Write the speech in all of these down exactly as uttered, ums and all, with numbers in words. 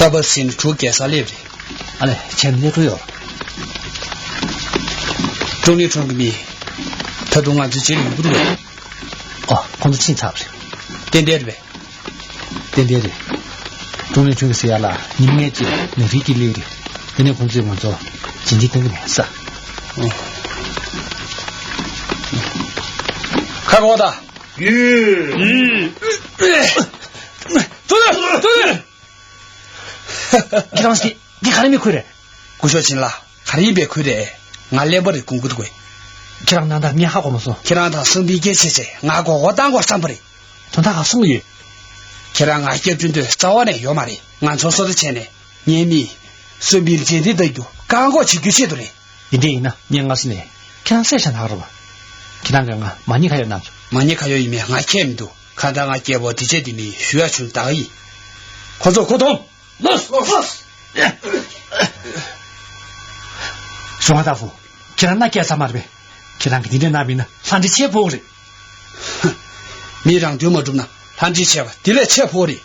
ཀ་པ་སིན་དྲུག་རྒྱལ་ས་སླེབས་རེད། ཨ་ལས་བྱས་ན་གནས་གྲོགས་ཡོད། ཀྲུང་ལི་ཁྲོན་གྱི་མི། ད་དུང་ང་ཚོའི་རྗེས་ལ་ཡོང་གི་འདུག་གས། ཨོ་ཁོང་ཚོ་ཕྱིན་ཚར་བ་རེད། ཏན་ཏན་རེད་པས། ཏན་ཏན་རེད། ཀྲུང་ལི་ཁྲོན་གྱི་ཟེར་ཡ་ལ་ཉིན་ལྔའི་རྗེས་ནག་རིལ་གྱི་སླེབས་རེད། དེ་ནས་ཁོང་ཚོས་ང་ཚོ་རྗེས་འདེད་གཏོང་གི་མེད་ས། ཁ་གོ་ད། ཡུ། ཐུ་ཐུ། ཁྱེད་རང་ཚོ་འདི་ག་རེ་མི་ཁུར་རེད། སྐུ་ཞབས་ཆིན་ལགས། ག་རེ་ཡིན་པའི་ཁུར་རེད། ང་གླེན་པ་རེད་དགོངས་ཀྱི་འདུག་གས། ཁྱེད་རང་ནང་ད་ངས་ཧ་གོ་མ་སོང་། ཁྱེད་རང་དང་སང་ཕིང་སྐད་ཆ་བྱས་ང་མགོ་སྐོར་བཏང་དགོས་བསམ་པ་རེད། དོན་དག་ག་རེ་གསུང་གི་ཡོད། ཁྱེད་རང་ང་སྐྱབས་བཅོལ་འདོད་རྩ་བ་ནས་ཡོད་མ་རེད། ང་ཚོ་སོ་ལྟ་བྱས་ནས་ངའི་མི་སུན་པིན་རྗེས་འདེད་ལྟ་རྒྱུ་བཀག་འགོག་བྱེད་རྒྱུའི་ཆེད་དུ་རེད། དེ་འདྲ་ཡིན་ན་ངས་སྔ་ས་ནས་ཁྱེད་རང་གསལ་བཤད་གནང་རོགས། ཁྱེད་རང་གིས་ང་མ་ཉེས་ཁ་གཡོགས་གནང་བྱུང་། མ་ཉེས་ཁ་གཡོགས་ཡིན་མིན་ང་མཁྱེན་མི་འདུག་ཁ་ད་ང་སྐྱེ་བོ་དེ་བྱས་དེ་མིན་ཞུ་ཡ་བྱུང་ད་ག་ཡིན། ཁོ་ཚོ་ཁོ་ཐོང་། ལོས་ལོས་ལོས། ཞུ་བ་ལྟ་བུ། ཁྱེད་རང་མནའ་སྐྱེལ་ཚར་མ་རེད་པས། ཁྱེད་རང་གིས་དེ་འདྲ་གནང་བ་ཡིན་ན་ལྷ་འདྲེ་ཆེ་ཕོག་རེད། མི་རང་དོན་མ་གྲུབ་ན་ལྷ་འདྲེ་ཆེ་བ་དེ་ལས་ཆེ་ཕོག་རེད།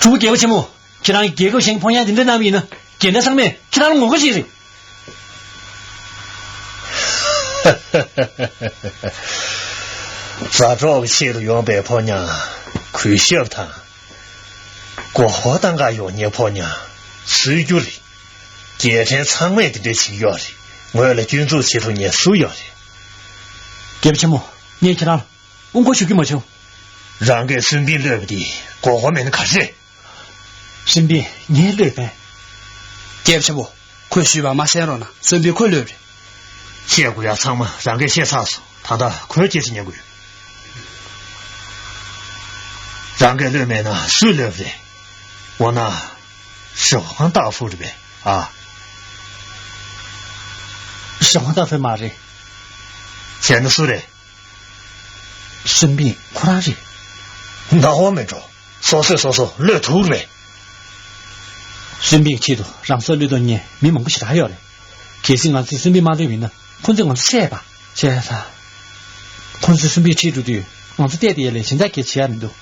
གྲུ་བོ་རྒྱལ་པོ་ཆེན་མོ། ཁྱེད་རང་གིས་རྒྱལ་ཁབ་གཞན་ཕོ་ཉ་འདི་འདྲ་གནང་བ་ཡིན་ན་རྒྱལ་ནང་ཚང་མས་ཁྱེད་རང་ལ་ངོ་རྒོལ་བྱེད་རེད། མཛའ་གྲོགས་ཀྱི་ཆེད་དུ་ཡོང་པའི་ཕོ་ཉ་གུས་ཞབས་དང་། མགོ་སྐོར་བཏང་ག་ཡོང་མཁན་ཕོ་ཉ་གསོད་རྒྱུ་རེད། རྒྱལ་ཕྲན་ཚང་མས་འདི་འདྲ་བྱེད་ཀྱི་ཡོད་རེད། ངོས་ལ་སྐྱོན་འཛུགས་བྱེད་ཐུབ་མཁན་སུ་ཡོད་རེད། རྒྱལ་པོ་ཆེན་མོ། ངས་ཁྱེད་རང་ལ་དབུ་མགོ་ཞུ་རྒྱུ་མ་བྱུང་། རང་གིས་སུན་པིན་གློད་པ་དེ་མགོ་སྐོར་མིན་ན་ག་རེ་རེད། སུན་པིན་ངས་གློད་པས། རྒྱལ་པོ་ཆེན་པོ། ཁོས་ཞུས་པ་མ་གསན་རོགས་གནང་། སུན་པིན་ཁོས་གློད་པ་རེད། བཤད་དགོས་ཡ་ཚང་མ་རང་གིས་བཤད་ཚར་སོང་། ད་ལྟ་ཁོས་སྐྱེལ་ཚིག་ཉན་དགོས། རང་གིས་གློད་མེད་ན་སུས་གློད་པ་རེད། འོ་ན། ཞོགས་ཁང་སྟག་ཕུག་རེད་པས་ཨ། ཞོགས་ཁང་སྟག་ཕུག་མ་རེད། བྱས་ན་སུ་རེད། སུན་པིན་ཁོ་རང་རེད། ནག་པོ་མི་འགྲོ། སོ་སོས་སོ་སོ་གློད་ཐུབ་རེད། སུན་པིན་ཆེད་དུ་རང་སྲོག་བློས་གཏོང་མཁན་མི་མང་པོ་ཞེ་དྲག་ཡོད་རེད། གལ་སྲིད་ང་ཚོས་སུན་པིན་མ་གློད་པ་ཡིན་ན་ཁོ་ཚོས་ང་ཚོ་བསད་པ་བྱས་ཙང་། ཁོ་ཚོས་སུན་པིན་ཁྲིད་འགྲོ་དུས་ང་ཚོ་བལྟས་བསྡད་ཡ་ལས་གཞན་དག་གིས་བྱེད་ཡ་མི་འདུག་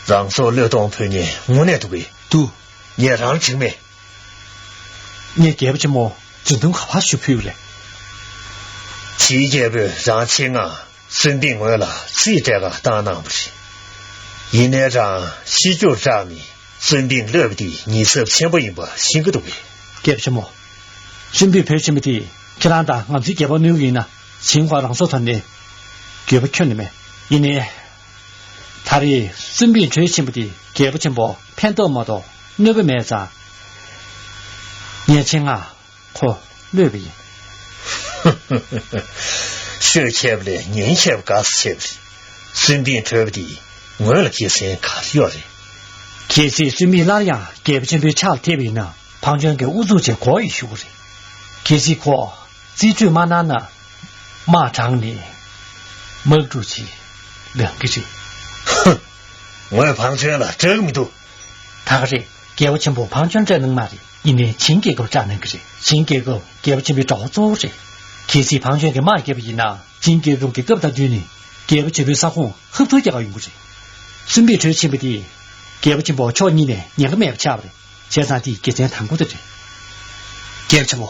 རང་སྲོག་བློས་གཏོང་ཕོད་མཁན་དངོས་གནས་འདུག་གས། འདུག་ངས་རང་ལ་དྲན་མེད། ངས་རྒྱལ་པོ་ཆེན་མོ་རྫུན་གཏམ་ག་པར་ཞུ་ཕོད་རེད། ཕྱིའི་རྒྱལ་པོས་རང་ཆེད་མངགས་སུན་པིན་ངོས་ལ་རྩིས་སྤྲད་ག་བཏང་གནང་བ་རེད། ཡིན་ནའི་རང་ཤི་རྒྱུར་སྐྲག་ནས་སུན་པིན་གློད་པ་དེ་ཉེན་ཚབས་ཆེན་པོ་ཡིན་པ་ཤེས་ཀྱི་འདུག་གས། རྒྱལ་པོ་ཆེན་མོ། སུན་པིན་བོད་ཆེན་པོ་དེས་ཁྱེད་རང་དང་ང་ཚོའི་རྒྱལ་པོ་གནོད་ཀྱི་ཡིན་ན་བྱིན་གོ་རང་སྲོག་དོར་ནས་འགྱོད་པ་ཁྱོན་ནས་མེད། ཡིན་ནའི། ད་རེས་སུན་པིན་བྲོས་ཕྱིན་པ་དེ་རྒྱལ་པོ་ཆེན་པོ་ཕན་ཐོགས་མ་གཏོགས་གནོད་པ་མེད་ཙང་། ངས་ཆེད་མངགས་ཁོ་གློད་པ་ཡིན། ཤོད་མཁས་པ་ལས་ཉན་མཁས་པ་དགའ་ས་ཆེ་བ་རེད། སུན་པིན་བྲོས་པ་དེ་ངོས་ལ་དགེ་མཚན་ག་རེ་ཡོད་རེད། གལ་སྲིད་སུན་པིན་སླར་ཡང་རྒྱལ་པོ་ཆེན་པོའི་ཕྱག་ལ་ཐེབས་པ་ཡིན་ན་ཕང་ཆོན་གྱིས་ཨུ་ཚུགས་བྱས་མགོ་ཡི་གཞུ་གི་རེད། གལ་སྲིད་ཁོ། རྩིས་སྤྲོད་མ་གནང་ན། དམག་དྲངས་ནས། དམག་འཁྲུག་ཅིག་ལངས་ཀྱི་རེད། ཧུ། ངོས་ཕང་ཆོན་ལ་སྐྲག་གི་མི་འདུག་ད་ག་རེད། རྒྱལ་པོ་ཆེན་པོ་ཕང་ཆོན་སྐྲག་གནང་མ་རེད། ཡིན་ནའི་ཆིང་རྒྱལ་ཁབ་སྐྲག་གནང་གི་རེད། ཆིང་རྒྱལ་ཁབ་རྒྱལ་པོ་ཆེན་པོའི་དགྲ་བོ་གཙོ་བོ་རེད། གལ་སྲིད་ཕང་ཆོན་གྱིས་དམག་བརྒྱབ་པ་ཡིན་ན་ཆིང་རྒྱལ་ཁབ་ཀྱི་སྐབས་དང་བསྟུན་ནས་རྒྱལ་པོ་ཆེན་པོའི་ས་ཁོངས་ཧབ་ཐུབ་རྒྱག་ག་ཡོང་གི་རེད། སུན་པིན་བྲོས་ཕྱིན་པ་དེས་རྒྱལ་པོ་ཆེན་པོ་ཕྱོགས་གཉིས་ནས་ཉེན་ཁ་མེད་པ་ཆགས་པ་རེད། བྱས་ཙང་དེ་དགེ་མཚན་དང་པོ་དེ་རེད། རྒྱལ་པོ་ཆེན་པོ།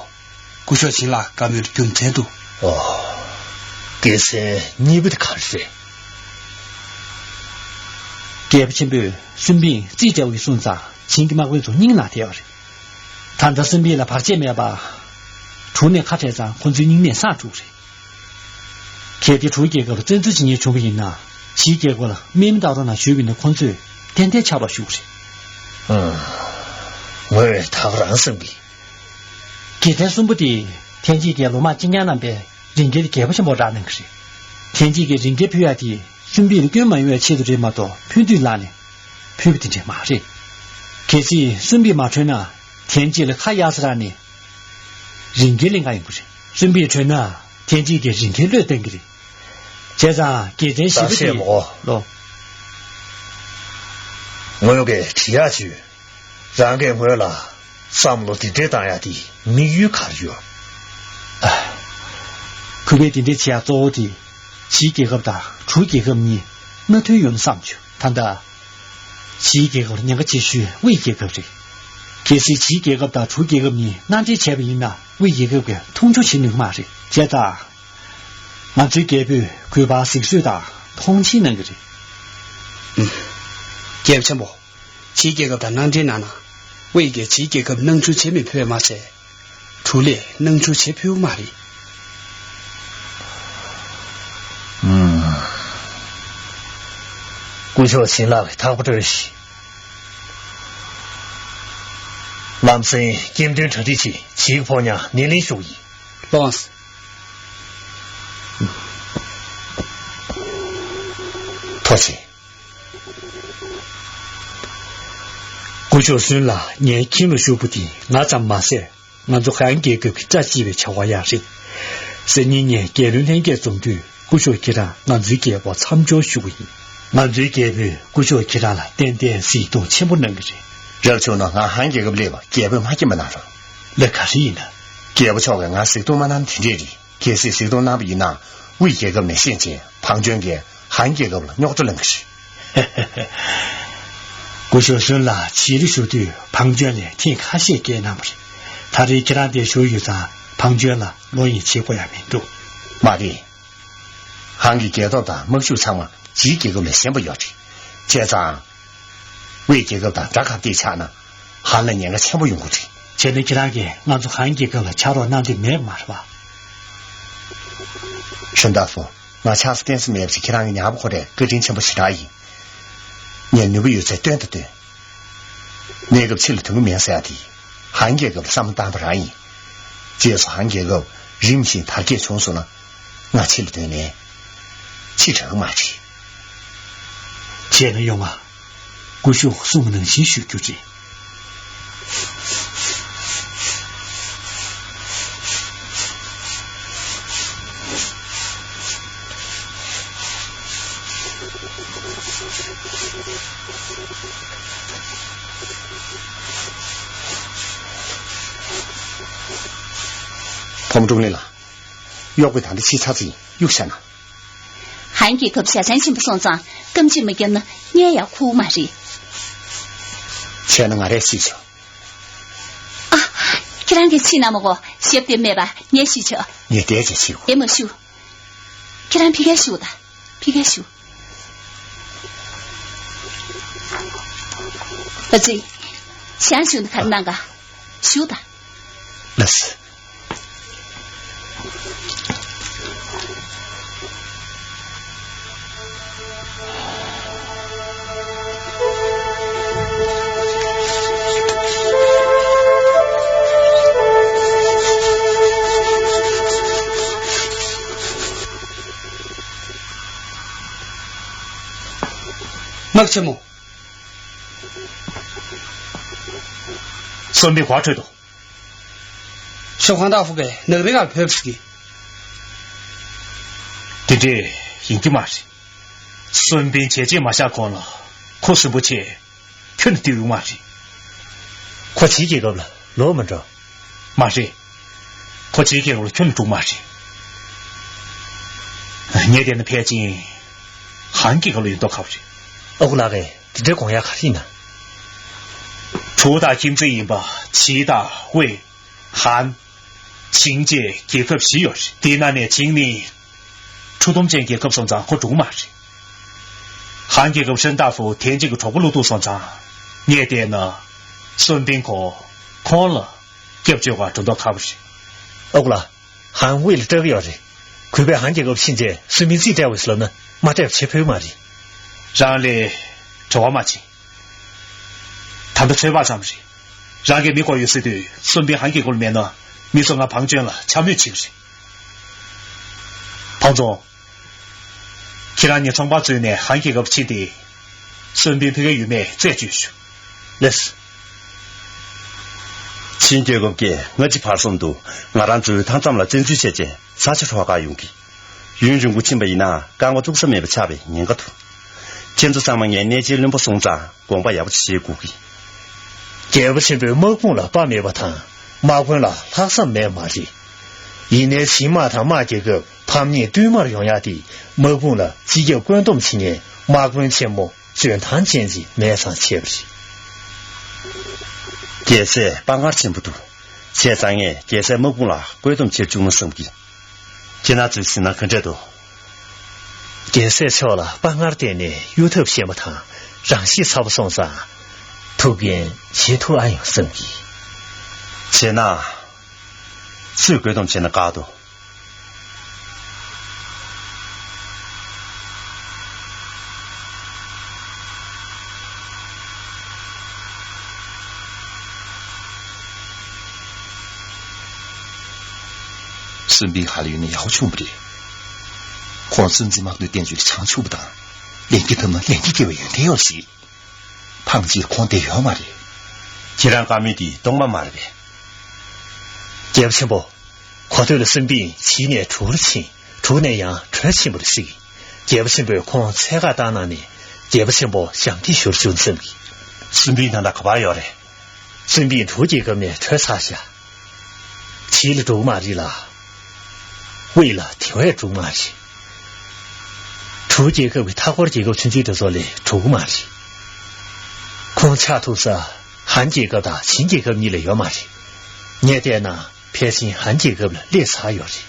སྐུ་ཞབས་ཆིན་ལགས་བཀའ་མོལ་རྒྱུ་མཚན་འདུག་ཨོ། དགེ་མཚན་གཉིས་པ་དེ་ག་རེ་རེད། རྒྱལ་པོ་ཆེན་པོས་སུན་པིན་རྩིས་སྤྲད་པ་ཡིན་གསུངས་ཙང་ཆིང་གི་དམག་དཔོན་ཚོ་སྙིང་ནག་བསྡད་པ་རེད། ད་ལྟ་སུན་པིན་ལ་བར་ཆད་མེད་པ། གྲུ་ནས་ཁ་བྲལ་ཙང་ཁོ་ཚོའི་སྙིང་ནད་སངས་འགྲོ་གི་རེད། གལ་ཏེ་གྲུ་རྒྱལ་ཁབ་ལ་བཙན་འཛུལ་བྱེད་མཁན་བྱུང་བ་ཡིན་ན། ཕྱིའི་རྒྱལ་ཁབ་ལ་དམག་མི་བཏང་རོགས་གནང་ཞུས་པ་ཡིན་ན་ཁོ་ཚོས་ཏན་ཏན་ཆར་པ་ཞུ་གི་རེད། ཨང་། ངོས་ད་ག་རང་བསམ་གི། དགེ་མཚན་གསུམ་པོ་དེ་ཐན་ཅིག་གིས་ལོ་མང་གཅིན་སྙིང་གནང་པའི་རིན་འགེལ་རྒྱས་པོ་ཆེན་པོ་རག་གནང་གི་རེད། ཐན་ཅིག་གིས་རིན་འགེལ་ཕུལ་ཡ་དེ་སུན་པིན་ལ་སྐྱོན་མ་ཡོང་བའི་ཆེད་དུ་རེད་མ་གཏོགས་ཕུལ་དུས་ལག་ནས་ཕུལ་བ་དེ་འདྲས་མ་རེད། གལ་སྲིད་སུན་པིན་མ་གྲོལ་ན་ཐན་ཅིག་ལ་ཁ་གཡར་ས་རག་ནས། རིན་འགེལ་ལེན་ག་ཡོང་གི་རེད། སུན་པིན་གྲོལ་ན་ཐན་ཅིག་གིས་རིན་འགེལ་བློས་གཏོང་གི་རེད། བྱས་ཙང་དགེ་མཚན་བཞི་པོ་དེ་ལོ། ངོས་ཀྱིས་དྲི་ཡག་བྱོས། རང་གིས་ངོས་ལ་བསམ་བློ་དེ་འདྲས་བཏང་ཡ་དེ་དམིགས་ཡུལ་ག་རེ་ཡོད། ཨ། གུས་པས་དེ་འདྲས་བྱེད་ཡ་གཙོ་བོ་དེ། བྱིའུ་རྒྱལ་ཁབ་དང་གྲུ་རྒྱལ་ཁབ་གཉིས་མནའ་མཐུན་ཡོང་བསམ་བྱུང་། ད་ལྟ་བྱིའུ་རྒྱལ་ཁབ་ལ་ཉེན་ཁ་ཆེ་ཤོས་དབུས་རྒྱལ་ཁབ་རེད། གལ་སྲིད་བྱིའུ་རྒྱལ་ཁབ་དང་གྲུ་རྒྱལ་ཁབ་གཉིས་མནའ་འབྲེལ་བྱས་པ་ཡིན་ན། དབུས་རྒྱལ་ཁབ་ཀྱིས་མཐོང་ཆུང་བྱེད་ནུས་མ་རེད། བྱས་ཙང་། ང་ཚོའི་རྒྱལ་པོས་གུས་པར་གཟིགས་བཟོས་དང་མཐོང་ཆེན་གནང་གི་རེད། ཨུམ། རྒྱལ་པོ་ཆེན་པོ། བྱིའུ་རྒྱལ་ཁབ་དང་མནའ་འབྲེལ་གནང་ན། དབུས་ཀྱིས་བྱིའུ་རྒྱལ་ཁབ་སྣང་ཆུང་བྱེད་མི་ཕོད་མ་ཟད། གྲུ་ལས་སྣང་ཆུང་བྱེད་ཕོད་མ་རེད། ཨུམ། སྐུ་ཞབས་བྱིན་ལགས་ཀྱིས་ཐག་པ་གྲོལ་ཞིག། ལམ་སེང་སྐྱེམས་ཐོན་གྲ་སྒྲིག་བྱེད། བྱིའུ་ཕོ་ཉ་ནི་ལིང་ཞུ་གི་ཡིན། ལོངས། ཐུགས་རྗེ་ཆེ། སྐུ་ཞབས་སུན་ལགས་ངའི་ཁྱིམ་ལ་བཞུགས་པ་དེ་ང་ཙམ་མ་ཟད། ང་ཚོ་ཧན་རྒྱལ་ཁབ་ཀྱི་བཀྲ་ཤིས་པའི་བྱ་བ་ཡང་རེད། སང་ཉིན་ངས་རྒྱལ་བློན་ལྷན་རྒྱས་འཛོམས་དུས། སྐུ་ཞབས་ཁྱེད་རང་ང་ཚོའི་རྒྱལ་པོར་མཚམས་སྦྱོར་ཞུ་གི་ཡིན། ང་ཚོའི་རྒྱལ་པོས་སྐུ་ཞབས་ཁྱེད་རང་ལ་ཏན་ཏན་གཟིགས་སྐྱོང་ཆེན་པོ་གནང་གི་རེད། རབ་བྱུང་ན་ང་ཧན་རྒྱལ་ཁབ་སླེབས་པ་རྒྱལ་པོས་མ་མཁྱེན་པ་གནང་རོགས། ལ་ག་རེ་ཡིན་ན། རྒྱལ་པོ་མཆོག་གིས་ང་གཟིགས་སྐྱོང་མ་གནང་ན་དེ་འདྲས་རེད། གལ་སྲིད་གཟིགས་སྐྱོང་གནང་བ་ཡིན་ན། དབུས་རྒྱལ་ཁབ་ནས་ཤེས་མཁན་བང་ཅོན་གྱིས་ཧན་རྒྱལ་ཁབ་ལ་རྙོག་དྲ་ལངས་ཀྱི་རེད། སྐུ་ཞབས་སུན་ལགས་བྱིས་རིགས་ཞུ་དུས་བང་ཅོན་ལ་ཐེངས་ཁ་ཤས་སྐད་གནང་བ་རེད། ད་རེས་ཁྱེད་རང་འདིར་བཞུགས་ཡོད་ཙང་བང་ཅོན་ལ་ལོ་ཡིན་བྱེད་དགོས་ཡ་མི་འདུག། མ་རེད། ཧན་གྱི་རྒྱལ་སྟོབས་དང་དམག་ཤུགས་ཚང་མ་བྱིའུ་རྒྱལ་ཁབ་ལས་ཞན་པ་ཡོད་རེད། བྱས་ཙང་། དབུས་རྒྱལ་ཁབ་དང་དགྲ་ཁ་གཏད་ཆགས་ན། ཧན་ལ་ཉེན་ཁ་ཆེན་པོ་ཡོང་གི་རེད། བྱས་ན་ཁྱེད་རང་གིས་ང་ཚོ་ཧན་རྒྱལ་ཁབ་ལ་ཕྱག་རོགས་གནང་འདོད་མེད་པ་མ་རེད་པ། ཧྲིན་ཏཱ་ཧྥུ། ང་ཆགས་ས་གཏན་ས་མེད་པ་ཞིག་ཁྱེད་རང་གི་ཉག་པ་ཁོ་རས་བཀའ་དྲིན་ཆེན་པོ་ཞེ་དྲག་ཡིན། ངས་ནུས་པ་ཡོད་ཚད་བཏོན་དང་བཏོན། གནས་སྐབས་ཕྱི་ལ་ཐོན་གི་མེད་ཟེར་ཡ་དེ། ཧན་རྒྱལ་ཁབ་ལ་བསམ་བློ་བཏང་བ་རང་ཡིན། རྗེས་སུ་ཧན་རྒྱལ་ཁབ་རིམ་བཞིན་དར་རྒྱས་བྱུང་སོང་ན། ང་ཕྱི་ལ་ཐོན་ནས། ཕྱི་དྲག་གི་མ་རེད། བྱས་ན་ཡོང་ང་། སྐུ་ཞབས་གསུངས་པ་ནང་བཞིན་ཞུ་རྒྱུ་རེད། ཕོ་མོ་ཀྲུང་ལི་ལགས། གཡོག་པོས་ད་ལྟ་ཕྱི་ཚར་ཚར་ཡིན། གཡུག་བཞག་ན། ཧན་རྒྱལ་ཁབ་ཞ་ཅང་ཆེན་པོ་སོང་ཙང་སྐམ་ཕྱིར་མ་བརྒྱབ་ན་གཉལ་ཡག་ཁུག་མ་རེད། བྱས་ན་ང་རས་ཕྱིས་ཆོག། ཨ། ཁྱེད་རང་གིས་ཕྱིས་ན་མ་གོ། ཞབས་བརྟན་མེད་པ་ངས་ཕྱིས་ཆོག། ངས་བསྡད་བྱས་ཕྱིས་གོ། དེ་མ་ཞུ། ཁྱེད་རང་ཕ་གིར་བཞུགས་དང་། ཕ་གིར་བཞུགས། ཨ་ཙི། ཞང་ཞུང་དུ་ག་རེ་གནང་ག། བཞུགས་དང་། ལགས་སོ། དམག་ཆེན་མོ། སུན་པིན་ག་པར་བྲོས་འདུག། ཤོ་ཧན་ཏཱ་ཧྥུ་གིས་ནག་རི་ཁར་བོས་ཟེར་གི། དེ་འདྲས་ཡིན་གྱི་མ་རེད། སུན་པིན་བྱས་རྗེས་མ་བཞག་གོང་ལ་ཁོ་སུན་པོ་ཆེ་ཁྱོན་ནས་བཏུལ་ཡོང་མ་རེད། ཁོ་བྱིའུ་རྒྱལ་ཁབ་ལ་ལོག་མི་འགྲོ། མ་རེད། ཁོ་བྱིའུ་རྒྱལ་ཁབ་ལ་ཁྱོན་ནས་འགྲོ་གི་མ་རེད། ངས་བལྟས་ན་ཕལ་ཆེར་ཧན་རྒྱལ་ཁབ་ལ་ཡོད་མདོག་ཁ་པོ་རེད། ཨ་ཁུ་ལགས་ཀྱིས་དེ་འདྲའི་དགོངས་ཡག་ག་རེ་ཡིན་ན། གྲུ་དང་ཁྱིམ་མཚེས་ཡིན་པ་བྱིའུ་དང་དབུས། ཧན། ཆིང་བཅས་རྒྱལ་ཁབ་བཞི་ཡོད་རེད། དེའི་ནང་ནས་ཆིང་ནི་ཁྲོ་གཏུམ་ཅན་རྒྱལ་ཁབ་སོང་ཙང་ཁོ་འགྲོ་གི་མ་རེད། ཧན་རྒྱལ་ཁབ་ཧྲིན་ཏཱ་ཧྥུ་ཐེན་ཅིན་གྱི་གྲོགས་པོ་བློ་ཐུག་སོང་ཙང་། ངས་བལྟས་ན་སུན་པིན་ཁོ་ཁོང་ལ་སྐྱབས་བཅོལ་བར་འགྲོ་མདོག་ཁ་པོ་རེད། ཨ་ཁུ་ལགས། ཧན་དབུས་ལ་སྐྲག་གི་ཡོད་རེད། གུས་པས་ཧན་རྒྱལ་ཁབ་ཕྱིན་རྗེས་སུན་པིན་རྩིས་སྤྲད་དགོས་ཟེར་ལབ་ན་མ་སྤྲད་པ་བྱེད་ཕོད་མ་རེད། རང་ལ་བྲེལ་བ་མ་བྱེད། ད་ལྟ་ཚོད་དཔག་ཙམ་རེད། རང་གིས་མི་དགོས་ཡོད་ཟེར་དུས་སུན་པིན་ཧན་རྒྱལ་ཁབ་ལ་མེད་ན་མི་ཚོ་ང་བང་ཅོན་ལ་འཕྱ་སྨོད་བྱེད་ཀྱི་རེད། བང་ཙོང་། ཁྱེད་རང་གཉིས་ཚོང་པ་བཙལ་ནས་ཧན་རྒྱལ་ཁབ་ཕྱིན་ཏེ། སུན་པིན་ཕ་གིར་ཡོད་མེད་རྩད་གཅོད་ཞུ། ལགས་སོ། ཆིང་རྒྱལ་ཁབ་ཀྱིས་སྔ་ཕྱི་བར་གསུམ་དུ་ང་རང་ཚོའི་མཐའ་མཚམས་ལ་བཙན་འཛུལ་བྱས་རྗེས་ས་ཆ་འཕྲོག་གར་ཡོང་གི། ཡུན་རིང་པོ་ཕྱིན་པ་ཡིན་ན་རྐང་པ་བཙུགས་ས་མེད་པ་ཆགས་པའི་ཉེན་ཁ་འདུག། ཁྱེད་ཚོ་ཚང་མ་ངའི་གནས་མཇལ་བློན་པོ་སོང་ཙང་དགོངས་པ་ཡག་པོ་ཞིག་བཞེས་དགོས་ཀྱི། རྒྱལ་པོ་ཆེན་པོས་དམག་དཔུང་ལ་དཔའ་མེད་པ་དང་། དམག་དཔོན་ལ་ལྷག་བསམ་མེད་མ་རེད། ཡིན་ནའི་ཆིང་དམག་དང་དམག་རྒྱལ་ཁབ་ཕམ་ཉེས་བསྟུད་མར་ཡོང་ཡག་དེ་དམག་དཔུང་ལ་སྤྱི་ཁྱབ་བཀོད་འདོམས་བྱེད་མཁན་དམག་དཔོན་ཆེན་མོ་འཇོན་ཐང་ཅན་ཅིག་མེད་ཙང་བྱས་པ་རེད། རྒྱལ་སྲས་དཔའ་ངར་ཆེན་པོ་འདུག། བྱས་ཙང་ངས་རྒྱལ་སྲས་དམག་དཔུང་ལ་བཀོད་འདོམས་བྱེད་བཅུག་ན་བསམ་གི། ཁྱེད་རང་ཚོས་ཟིན་ན་ག་འདྲ་འདུག། རྒྱལ་སྲས་མཆོག་ལ་དཔའ་ངར་བསྟན་ནས་གཡོ་ཐབས་བཤད་པ་དང་རང་ཤེད་ཚ་པོ་སོང་ཙང་། ཐུགས་འགན་བཞེས་ཐུབ་ཨ་ཡོང་བསམ་གི། བྱས་ན། སུས་བཀོད་འདོམས་བྱས་ན་དགའ་འདུག། སུན་པིན་ཧ་ལས་ཡོད་ན་ཡག་པོ་བྱུང་བ་རེད། ཁོང་སུན་ཙི་དམག་དོན་བསྟན་བཅོས་ལ་བྱང་ཆུབ་པ་དང་། ལེན་གྱི་ཐུབ་ན་ལེན་གྱི་སྐྱེ་བའི་ཡོན་ཏན་ཡོད་ཞིག། ཕངས་ཅིག་ཁོང་བསྡད་ཡོད་མ་རེད། ཁྱེད་རང་བཀའ་མོལ་འདི་སྟོང་པ་མ་རེད་པས། རྒྱལ་པོ་ཆེན་པོ། གོ་ཐོས་ལ་སུན་པིན་བྱིས་ནས་གྲུ་གུར་ཕྱིན། གྲུ་ནས་ཡང་བྲོས་ཕྱིན་པ་རེད་ཟེར་གི། རྒྱལ་པོ་ཆེན་པོས་ཁོང་འཚོལ་ག་བཏང་གནང་ནས་རྒྱལ་པོ་ཆེན་པོ་ཞབས་འདེགས་ཞུ་རུ་བྱུང་བསམ་གི། སུན་པིན་ད་ལྟ་ག་པར་ཡོད་རེད། སུན་པིན་གྲུ་གུ་རྒྱལ་ཁབ་ནས་བྲོས་ཚར་ཤག། བྱིས་ལ་འགྲོ་གི་མ་རེད་ལ། དབུས་ལ་དེ་བས་འགྲོ་གི་མ་རེད། གྲུ་གུ་རྒྱལ་ཁབ་ཀྱི་མཐའ་འཁོར་རྒྱལ་ཁབ་ཆུང་ཆུང་དེ་ཚོ་ལས་འགྲོ་གི་མ་རེད། ཁོང་ཆགས་ཐུབ་ས་ཧན་རྒྱལ་ཁབ་དང་ཆིང་རྒྱལ་ཁབ་གཉིས་ལས་ཡོད་མ་རེད། ངས་བལྟས་ན་ཕལ་ཆེར་ཧན་རྒྱལ་ཁབ་ལ་སླེབས་ཚར་ཡོད་རེད།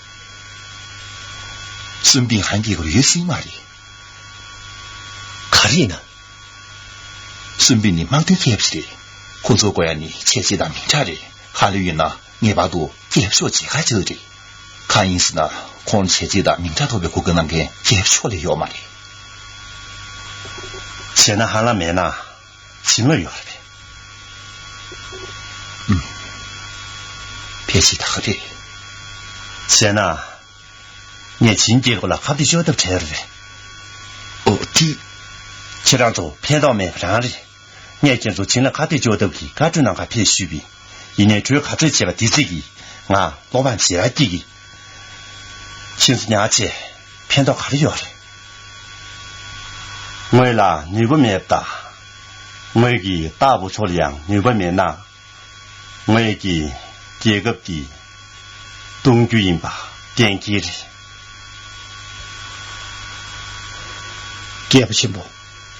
སུན་པིན་ཧན་རྒྱལ་ཁབ་ཡོད་སྲིད་མ་རེད། ག་རེ་ཡིན་ན། སུན་པིན་ནི་དམག་དོན་མཁས་པ་ཞིག་རེད། ཁོང་ཚོར་དགོས་ཡ་ནི་བྱས་རྗེས་དང་མིང་གྲགས་རེད། ཧ་ལས་ཡོད་ན་ངེས་པར་དུ་རྒྱལ་པོ་མཆོག་མཇལ་ཁ་བཅར་རེད། གང་ཡིན་ཟེར་ན་ཁོང་བྱས་རྗེས་དང་མིང་གྲགས་ཐོབ་པའི་གོ་སྐབས་གནང་མཁན་རྒྱལ་པོ་མཆོག་ལས་ཡོད་མ་རེད། བྱས་ན་ཧ་ལམ་མེད་ན་བྱིན་རླབས་ཡོད་རེད་པས། ཨུམ། ཕལ་ཆེར་ད་ག་རེད། བྱས་ན། ངས་བྱིན་རྒྱལ་ཁབ་ལ་ཁ་གཏད་གཅོག་ཐབས་བྲལ་རེད། ཨོ་ཏི། ཁྱེད་རང་ཚོ་ཕན་ཐོགས་མེད་པ་རང་རེད། ངས་ཁྱེད་ཚོ་བྱིན་ལ་ཁ་གཏད་གཅོག་ཐབས་ཀྱི་བཀའ་འཁྲོལ་གནང་ག་ཕེབས་ཞུས་པས། ཡིན་ནའི་གྲོས་ག་ཚོད་བྱས་པ་དེ་ཚིག་གིས་ང་བློ་ཕམ་ཞེ་དྲག་སྐྱེ་གི། ཁྱེད་ཚོ་ཉག་ཆེ་ཕན་ཐོགས་ག་རེ་ཡོད་རེད། ངོས་ལ་ནུས་པ་མེད་པ་དང་། ངོས་ཀྱི་རྟག་བུ་ཚོ་ལ་ཡང་ནུས་པ་མེད་ན། ངོས་ཀྱིས་རྒྱལ་ཁབ་འདི་སྟོང་རྒྱུ་ཡིན་པ་གཏན་འཁེལ་རེད། རྒྱལ་པོ་ཆེན་པོ།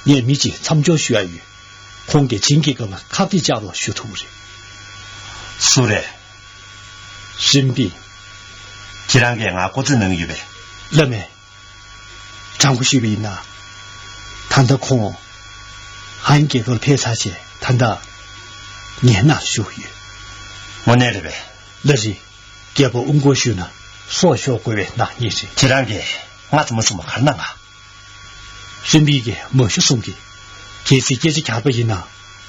ངས་མི་གཅིག་མཚམས་འཇོག་ཞུ་ཡ་ཡོད། ཁོང་གིས་བྱིན་གྱི་སྐབས་ལ་ཁ་གཏད་བཅག་རོགས་ཞུ་ཐུབ་ཀྱི་རེད། སུ་རེད། སུན་པིན། ཁྱེད་རང་གིས་ང་སྐུ་རྩེད་གནང་གི་ཡོད་པས། ལབ་མེད། དྲང་པོ་ཞུས་པ་ཡིན་ན། ད་ལྟ་ཁོང་ཧན་རྒྱལ་ཁབ་ལ་ཕེབས་ཚར་རྗེས་ད་ལྟ་ངའི་ནང་བཞུགས་ཡོད། དངོས་གནས་རེད་པས། ལགས་རེད། རྒྱལ་པོ་དབུ་འཁོར་ཞུས་ན་སྲོག་ཤོར་དགོས་པའི་ནག་ཉེས་རེད། ཁྱེད་རང་གིས་ང་ཚོ་མ་གསུངས་པ་ག་རེ་གནང་ག། སུན་པིན་གྱིས་མ་ཞུ་གསུང་གི། གལ་སྲིད་སྐད་ཆ་གྱར་པ་ཡིན་ན་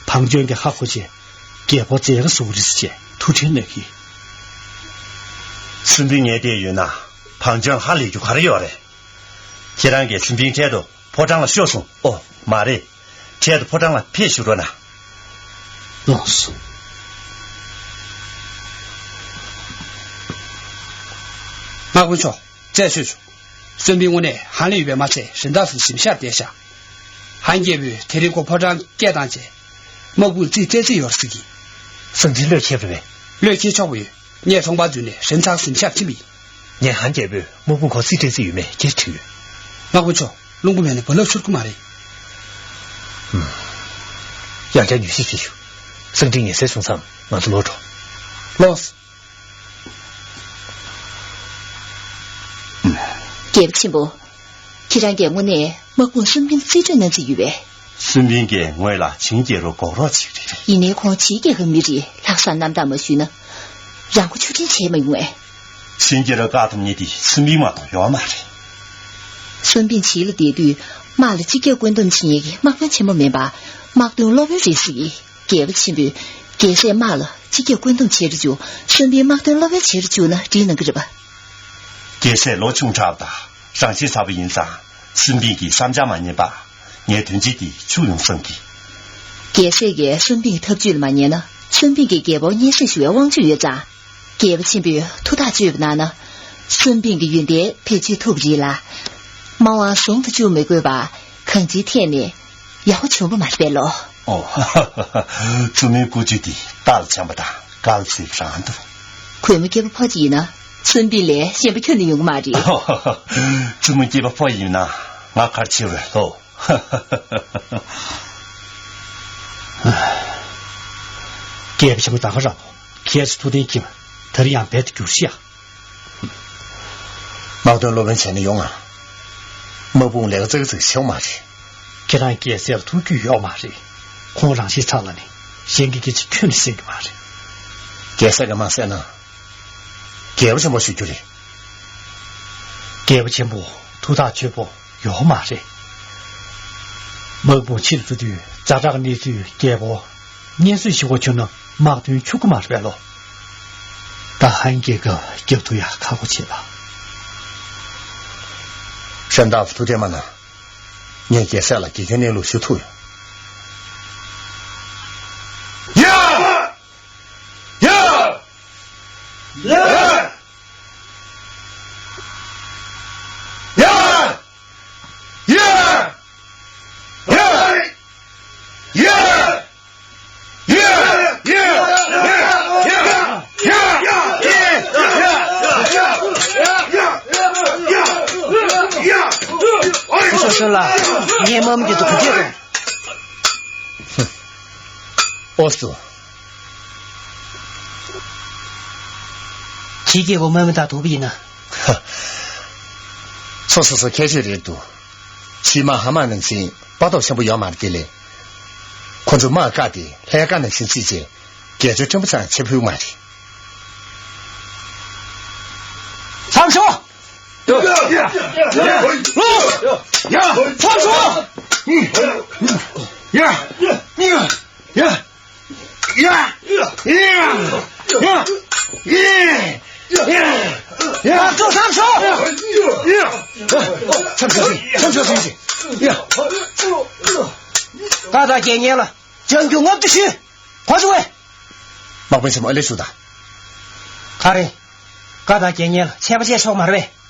བང་ཅོན་གྱིས་ཧ་གོ་རྗེས་རྒྱལ་པོ་བཙལ་ག་སོང་རེད་ཟེར་ཐུགས་ཁྲལ་གནང་གི། སུན་པིན་ངའི་འདིར་ཡོད་ན་བང་ཅོན་ཧ་ལས་རྒྱུ་ག་རེ་ཡོད་རེད། ཁྱེད་རང་གིས་སུན་པིན་འཕྲལ་དུ་ཕོ་བྲང་ལ་ཤོག་གསུངས། ཨོ་མ་རེད། འཕྲལ་དུ་ཕོ་བྲང་ལ་ཕེབས་ཞུ་རོགས་གནང་། ལགས་སོ། དམག་དཔོན་མཆོག་རྩད་ཆོད་བྱུང་། སུན་པིན་དངོས་གནས་ཧན་ལ་ཡོད་པས་མ་ཚད་རིན་ཐང་སུ་གཟིམ་ཤག་བསྡད་ཤག། ཧན་རྒྱལ་པོས་དེ་རིང་ཁོ་ཕོ་བྲང་སྐད་བཏང་རྗེས། དམག་དཔུང་རྩིས་སྤྲད་རྩིས་ཡོད་ཟེར་གི། སང་ཐིན་བློས་འཁེལ་རེད་པས། བློས་འཁེལ་ཆོག་པོ་ཡོད། ངས་ཚོང་པ་བརྫུས་ནས་རིན་ཐང་གཟིམ་ཤག་ཁྲིད་མི་ཡིན། ངས་ཧན་རྒྱལ་པོས་དམག་དཔུང་ཁོ་རྩིས་སྤྲད་རྩིས་ཡོད་མེད་སྐད་དྲིས་ཡོད། དམག་དཔོན་མཆོག་རླུང་བུ་མེད་ན་རྦ་རླབས་འཕྱུར་གི་མ་རེད། ཡང་བསྐྱར་ཉུལ་ཞིབ་བྱེད་ཤོག། སང་ཐིན་ངལ་གསོ་བྱུང་མཚམས་ང་ཚོ་ལོག་འགྲོ། ལོགས། རྒྱལ་པོ་ཆེན་པོ། ཁྱེད་རང་གིས་དངོས་གནས་དམག་དཔུང་སུན་པིན་རྩིས་སྤྲོད་གནང་རྩིས་ཡོད་པས། སུན་པིན་གྱིས་ངོས་ལ་ཆིང་རྒྱལ་རབས་འགོག་རོགས་བྱེད་ཀྱི་རེད། ཡིན་ནའི་ཁོང་ཕྱིའི་རྒྱལ་ཁབ་མི་རིགས་ལྷག་བསམ་རྣམ་དག་མ་ཞུས་ན། རང་མགོ་ཆུ་འདྲེན་བྱས་མ་ཡོང་ངས། ཆིང་རྒྱལ་རབས་བཀག་ཐུབ་མཁན་དེ་སུན་པིན་མ་གཏོགས་ཡོད་མ་རེད། སུན་པིན་བྱིས་ལ་བསྡད་དུས་དམག་ལ་སྤྱི་ཁྱབ་བཀོད་འདོམས་བྱེད་མཁན་གྱི་དམག་དཔོན་ཆེན་མོ་མིན་པར་དམག་དོན་སློབ་དཔོན་རེད་ཟེར་གི། རྒྱལ་པོ་ཆེན་པོས་རྒྱལ་སྲས་དམག་ལ་སྤྱི་ཁྱབ་བཀོད་འདོམས་བྱེད་རུ་བཅུག། སུན་པིན་དམག་དོན་སློབ་དཔོན་བྱེད་རུ་བཅུག་ན་འགྲིག་གནང་གི་རེད་པ། རྒྱལ་སྲས་ལོ་ཆུང་དྲགས་པ་དང་རང་ཤེད་ཚ་པོ་ཡིན་ཙང་སུན་པིན་གྱི་བསམ་འཆར་མ་ཉན་པར་ངའི་དོན་ཆེན་འདི་འཕྱུགས་ཡོང་བསམ་གི། རྒྱལ་སྲས་ཀྱིས་སུན་པིན་གྱི་ཐབས་ཇུས་ལ་མ་ཉན་ན་སུན་པིན་གྱིས་རྒྱལ་པོར་སྙན་སེང་ཞུ་བའི་དབང་ཆ་ཡོད་ཙང་། རྒྱལ་པོ་ཆེན་པོས་ཐུགས་ཐག་གཅོད་པ་གནང་ན། སུན་པིན་གྱི་ཡོན་ཏན་བེད་སྤྱོད་ཐུབ་རེད་ལ། དམག་དབང་ཟུང་དུ་བཅུག་མི་དགོས་པར་གང་ཅིའི་ཐད་ནས་ཡག་པོ་བྱུང་བ་མ་རེད་པས་ལོ། ཨོ། བཙུན་མོའི་སྐུ་བཅུད་དེ་རྟ་ལ་འཆམ་པ་དང་གལ་ཆེ་བ་རང་འདུག། གུས་མོ་སྐྱེས་པ་ཕོ་གཅིག་ཡིན་ན་བཙུན་པའི་ལས་གཞན་པ་ཁྱོན་ནས་ཡོང་གི་མ་རེད། བཙུན་མོ་སྐྱེས་པ་ཕོ་ཡིན་ན་ང་གལ་ཆེ་བས་ལོ། སྐྱེས་པ་ཆེན་པོ་ད་ག་རང་ཁྱེད་ཚོ་ཐུགས་གཏན་འཁྱེར། ད་རེས་ཡང་རྦད་དེ་འགྱུར་ཤག། དམག་དོན་སློབ་དཔོན་བྱས་ན་ཡོང་ང་། དམག་དཔུང་ལས་ཀ་ཙག་ཙིག་བྱེད་མ་རེད། ཁྱེད་རང་རྒྱལ་སྲས་ལ་ཐུགས་རྒྱུས་ཡོད་མ་རེད། ཁོང་རང་ཤི་ཚར་ལ་ནི་གཞན་གྱི་སྐད་ཆ་ཁྱོན་ནས་གསན་གྱི་མ་རེད། རྒྱལ་སྲས་ཀྱིས་མ་གསན་ན། རྒྱལ་པོ་ཆེན་པོ་ཞུ་རྒྱུ་རེད། རྒྱལ་པོ་ཆེན་པོ་ཐུགས་ཐག་ཆོད་པོ་ཡོད་མ་རེད། དམག་དཔུང་ཕྱིར་འགྲོ་དུས་ཛ་དྲག་གནས་ཚུལ་རྒྱལ་པོ་སྙན་གསོས་ཞུ་བ་བྱུང་ན་དམག་དོན་འཆུག་གི་མ་རེད་པས་ལོ། ད་ཧན་རྒྱལ་ཁབ་རྒྱབ་ཐུག་ཡ་ཁག་པོ་བྱེད་ལ། ཧྲན་ཏཱ་ཐུགས་དྲན་མ་གནང་། ངས་རྒྱལ་སྲས་ལ་དགེ་སྐྱོན་གནས་ལུགས་ཞུ་ཐུབ་ཡོད། ཡ། ཡ། ཡ། ཡ། ཡ། ཡ། ཡ། ཁོ་ཚོ་ཚོ་ལ་ངའི་དམག་མི་དེ་ཚོ་ག་འདྲས་རེད། ཨོ་སུ། ཁྱེད་ཀྱི་འོ་མ་མི་དག་ཐུག་པ་ཡིན་ན། སོ་སོ་སོ་ཁྱད་ཆོས་རེད་འདུག། ཕྱིའི་དམག་ཧ་མ་ནང་བཞིན་དཔའ་སྟོབས་ཆེན་པོ་ཡོད་མ་རེད་དེ་ལས། ཁོ་ཚོ་དམག་བཀག་སྟེ་ལྷའི་བཀའ་ནང་བཞིན་བརྩིས་རྗེས་རྒྱལ་པོའི་སྤྲིན་པ་ཚང་ཆེ་ཕུལ་མ་རེད། ཚང་ཤོག། ཚང་ཤོག། ཡ། ཡ། ཡ། ཡ། ཡ། ཡ། ཡ། ཡ། ཚང་ཤོག། ཡ། ཚང་ཤོག་ཟིན། ཚང་ཤོག་ཟིན་ཟིན། ཡ། བཀའ་དང་རྒྱལ་བརྙན་ལ་བྱང་རྒྱུ་ངོ་ཏི་ཤི། གོ་བྱུང་བས། དམག་དཔོན་ཆེན་མོ་ཨ་ལེ་ཞུ་དང་། ག་རེ། བཀའ་དང་རྒྱལ་བརྙན་ལ་ཆད་པ་བཅད་ཆོག་མ་རེད་པས།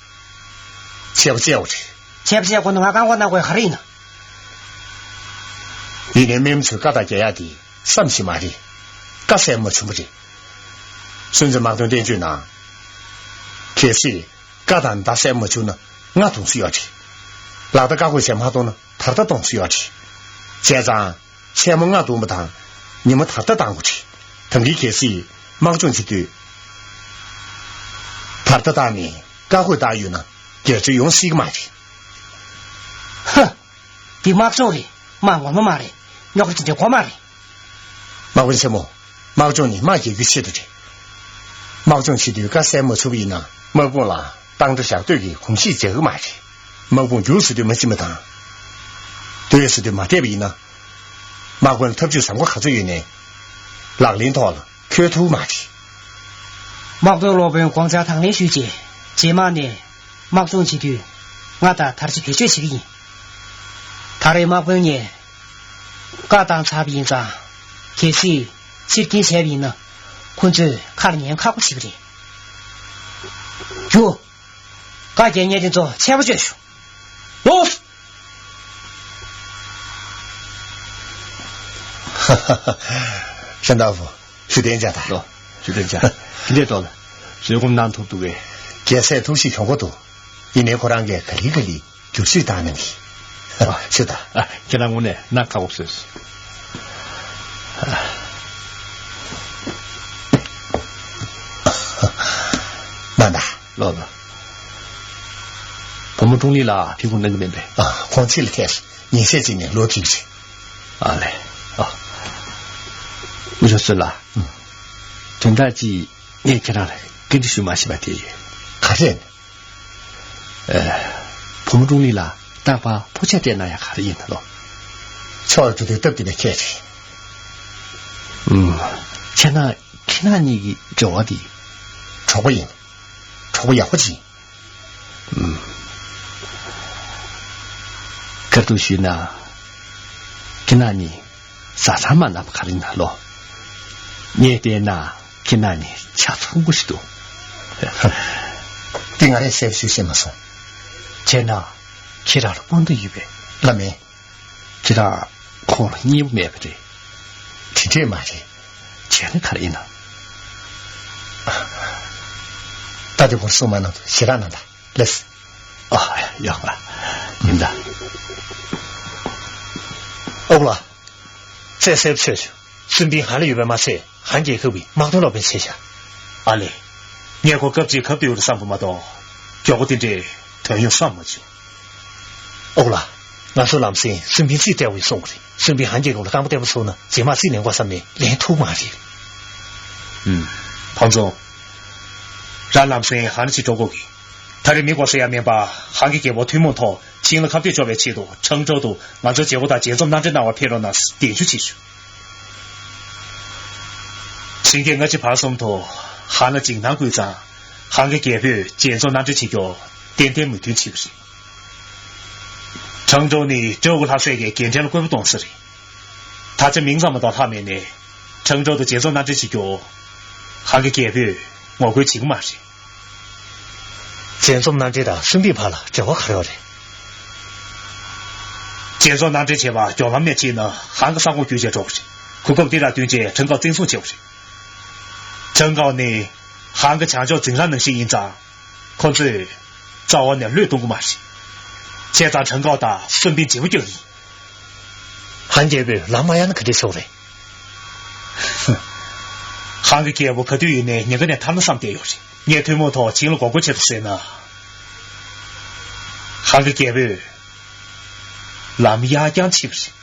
ཆད་པ་བཅད་འོ་རེད། ཆད་པ་བཅད་དགོས་ན་ང་རྐང་པ་གནང་དགོས་ག་རེ་ཡིན་ན། ཡིན་ནའི་དམག་མི་ཚོས་བཀའ་དང་རྒྱལ་ཡག་དེ་བསམ་ཤེས་མ་རེད། བཀའ་གསལ་མ་བྱུང་བ་རེད། སྲོང་བཙན་དམག་དོན་བསྟན་བཅོས་ནང་། གལ་སྲིད་བཀའ་དང་མདའ་གསལ་མ་བྱུང་ན་ང་གདུང་སེམས་ཡོད་རེད། ལག་བརྡ་བཀའ་བཀོད་བྱས་མ་གཏོང་ན་ད་ལྟ་གདུང་སེམས་ཡོད་རེད། བྱས་ཙང་། མཚན་མོ་ང་གདུང་བ་དང་། ཉིན་མོ་ད་ལྟ་གཏང་དགོས་རེད། ད་གིན་གལ་སྲིད་དམག་སྦྱོང་བྱེད་དུས། ད་ལྟ་བཏང་ནས་བཀའ་བཀོད་བཏང་ཡོད་ན་རྒྱལ་རྩོད་ཡོང་སྲིད་ཀྱི་མ་རེད། ཧ། འདི་དམག་སྦྱོང་རེད། དམག་ངོ་མ་མ་རེད། རྙོག་དྲ་ཅི་འདྲའི་དགོས་མ་རེད། དམག་དཔོན་ཆེན་མོ། དམག་སྦྱོང་ནི་དམག་རྒྱག་རྒྱུའི་ཆེད་དུ་རེད། དམག་སྦྱོང་བྱེད་དུས་བཀའ་གསལ་མ་ཚུགས་པ་ཡིན་ན་དམག་དཔུང་ལ་བཏང་ཁྲ་བཞག་སྡོད་ཀྱི་གོམས་གཤིས་འཇགས་ཀྱི་མ་རེད། དམག་དཔུང་རྒྱུགས་ཟེར་དུས་མ་ཕྱིན་པ་དང་། སྡོད་ཟེར་དུས་མ་བསྡད་པ་ཡིན་ན། དམག་དཔོན་ལ་ཐབས་ཇུས་བཟང་པོ་ག་ཚོད་ཡོད་ནའི། ལག་ལེན་ཐོག་ལ་འཁྱོལ་ཐུབ་མ་རེད། དམག་དོན་སློབ་དཔོན་དགོངས་འཆར་དང་ལེན་ཞུས་རྗེས་རྗེས་མ་ནས་དམག་སྦྱོང་བྱེད་དུས་ང་དང་དར་ཆ་བེད་སྤྱོད་བྱེད་ཀྱི་ཡིན། ད་རེས་དམག་དཔོན་ངས་བཀའ་བཏང་ཚར་བ་ཡིན་ཙང་། གལ་སྲིད་ཕྱིར་འཐེན་བྱས་པ་ཡིན་ན་ཁོ་ཚོས་ཁ་ལ་ཉན་ཁག་པོ་བྱེད་ཀྱི་རེད། རྒྱུགས། བཀའ་རྒྱག་མཁན་དེ་ཚོ་ཆད་པ་གཅོད་ཤོག། ལོས། ཧྲན་ཏཱ་ཧྥུ། ཞུ་དན་ཅ་དང་། ལོ། ཞུ་དན་ཅ། དེ་འདྲའི་ཐོག་ལ་བཟོད་སྒོམ་གནང་ཐུབ་འདུག་གས། རྒྱལ་སྲས་ཐུགས་གཤིས་གྱོང་པོ་འདུག། ཡིན་ནའི་ཁོ་རང་གིས་ག་ལེ་ག་ལེ་བསྒྱུར་བཅོས་བཏང་གནང་གི། ཨ། ཞུ་དང་། ཨ། ཁྱེད་རང་དངོས་གནས་གནད་ཁག་པོ་བཟོས་སོང་། ཨ། ན་ད། ལོ་ལོ། བུ་མོ་ཀྲུང་ལི་ལ་ཐུགས་ཁུར་གནང་གི་མིན་པས། ཨ། ཁོང་ཕྱི་ལ་ཐལ། ཉིན་ཤས་ཅིག་ནས་ལོག་འགྲིག་གི་རེད། ཨ་ལེ། ཨ། དབུ་ཞྭ་བསོད་ལགས། ཨུམ། དོན་དག་ཅིག་ངས་ཁྱེད་རང་ལ་བཀའ་འདྲི་ཞུ་མ་ཤེས་པ་དེ་ཡོད། ག་རེ། ཨེ། བུ་མོ་ཀྲུང་ལི་ལ་རྟག་པར་ཕོ་ཆས་སྤྲད་གནང་ཡ་ག་རེ་ཡིན་ན་ལོ། ཕྱོགས་འགྲོ་དུས་སྟབས་བདེ་བའི་ཁྱད་རེད། ཨུམ། བྱས་ན་ཁྱེད་རང་གཉིས་ཀྱི་འབྲེལ་བ་འདི། གྲོགས་པོ་ཡིན། གྲོགས་པོ་ཡག་པོ་ཅིག་ཡིན། ཨུམ། ཁ་ཐུག་ཞུས་ན། ཁྱེད་རང་གཉིས་བཟའ་ཚང་མ་ན་བ་ག་རེ་ན་ལོ། ངས་བལྟས་ན་ཁྱེད་རང་གཉིས་ཆ་ཚང་པོ་ཞིག་འདུག། འདི་ང་རས་གསལ་པོ་ཞུ་ཤེས་མ་སོང་། བྱས་ན་ཁྱེད་རང་ལ་སྤུན་ཟླ་ཡོད་པས། ལ་མེད། ཁྱེད་རང་ཁོང་ལ་མཉེས་པོ་མེད་པ་རེད། དེ་འདྲས་མ་རེད། བྱས་ན་ག་རེ་ཡིན་ནམ། ད་དེ་བོར་སོང་མ་གནང་དུ་ཞེ་དྲག་གནང་ད་ལེས། ཨ་ཡག་པ་ཡིན་ད། ཨོ་ལ། རྩེད་སེབ་ཆོས་ཆུ། སུན་པིན་ཧ་ལས་ཡོད་པས་མ་ཚད་ཧན་རྒྱལ་ཁབ་ཀྱི་དམག་དོན་སློབ་དཔོན་བྱས་ཤག་ཨ་ལེ། ངས་ཁོ་སྐབས་གཅིག་གབ་སྟེ་ཡོད་རེད་བསམ་པ་མ་གཏོགས། མགྱོགས་པོ་དེ་འདྲའི་དོན་ཡོང་བསམ་མ་བྱུང་། ཨོ་ལ། ང་ཚོ་ལམ་སེང་སུན་པིན་རྩིས་སྤྲད་འོས་གསུང་གི་རེད། སུན་པིན་ཧན་རྒྱལ་ཁབ་ལ་རྐང་པ་བརྟན་པོ་ཚུགས་ན་རྗེས་མ་རྩིས་ལེན་དགོས་བསམ་ནས་ལེན་ཐུབ་མ་རེད། ཨུམ། ཕང་ཚོ། རང་ལམ་སེང་ཧ་ན་ཅིག་འགྲོ་དགོས་གི། ད་རེས་མི་དགོས་ཟེར་ཡ་མིན་པ། ཧང་གི་རྒྱལ་པོ་ཐུན་མོང་ཐོག་ཆིང་ལ་ཁ་གཏད་གཅོག་པའི་ཆེད་དུ་ཁྲང་ཀྲོའུ་དུ་ང་ཚོའི་བྱེད་སྒོ་དང་མཇལ་འཛོམས་གནང་འདྲེན་གནང་བར་ཕེབས་རོགས་གནང་གདན་ཞུ་བྱེད་ཞུ། ཆིང་གིས་སྔ་ཕྱི་བར་གསུམ་དུ་ཧང་ལ་འཇིགས་སྣང་བསྐུལ་ཙང་། ཧང་གི་རྒྱལ་པོས་མཇལ་འཛོམས་གནང་འདྲེན་བྱེད་རྒྱུར་ཏན་ཏན་མོས་མཐུན་བྱས་པ་རེད། ཁྲང་ཀྲོའུ་ནི་ཀྲོའུ་ཀུ་ལྷ་སྲས་ཀྱི་རྒྱལ་ཕྲན་ལ་བཀོད་པ་གཏོང་ས་རེད། ད་ཆ་མིང་ཙམ་མ་གཏོགས་ལྷག་མེད་ནས། ཁྲང་ཀྲོའུ་དུ་མཇལ་འཛོམས་གནང་འདྲེན་བྱེད་རྒྱུར། ཧང་གི་རྒྱལ་པོས་ངོ་རྒོལ་བྱེད་ཀྱི་མ་རེད། མཇལ་འཛོམས་གནང་འདྲེན་དང་སུན་པིན་བར་ལ་འབྲེལ་བ་ག་རེ་ཡོད་རེད། མཇལ་འཛོམས་གནང་འདྲེན་བྱས་པ་མགྱོགས་ལམ་ནས་ཕྱིན་ན་ཧང་གི་ས་ཁོངས་བརྒྱུད་བྱས་འགྲོ་གི་རེད། གོ་སྐབས་འདི་དང་བསྟུན་བྱས་ཁྲང་ཀའོ་བཙན་བཟུང་བྱས་པ་རེད། ཁྲང་ཀའོ་ནི་ཧང་གི་བྱང་ཕྱོགས་འཛིང་རགས་ནང་བཞིན་ཡིན་ཙང་། ཁོ་ཚོས་རྩ་བ་ནས་བློས་གཏོང་གི་མ་རེད། བྱས་ཙང་ཁྲང་ཀའོ་དང་སུན་པིན་བརྗེ་པོ་རྒྱག་གི་ཡིན། ཧན་རྒྱལ་པོས་ལམ་མ་གཡར་ན་ག་འདྲས་ཆོག་རེད། ཧང་གི་རྒྱལ་པོ་ག་དུས་ཡིན་ནའི་ཉེན་ཁ་ནས་ཐར་ན་བསམ་བསྡད་ཡོད་རེད། ངས་ཐུན་མོང་ཐོག་ཆིང་ལ་འགོག་རྒོལ་བྱེད་དུ་ཟེར་ན། ཧང་གི་རྒྱལ་པོས་ལམ་གཡར་རྐྱང་བྱེད་པ་རེད།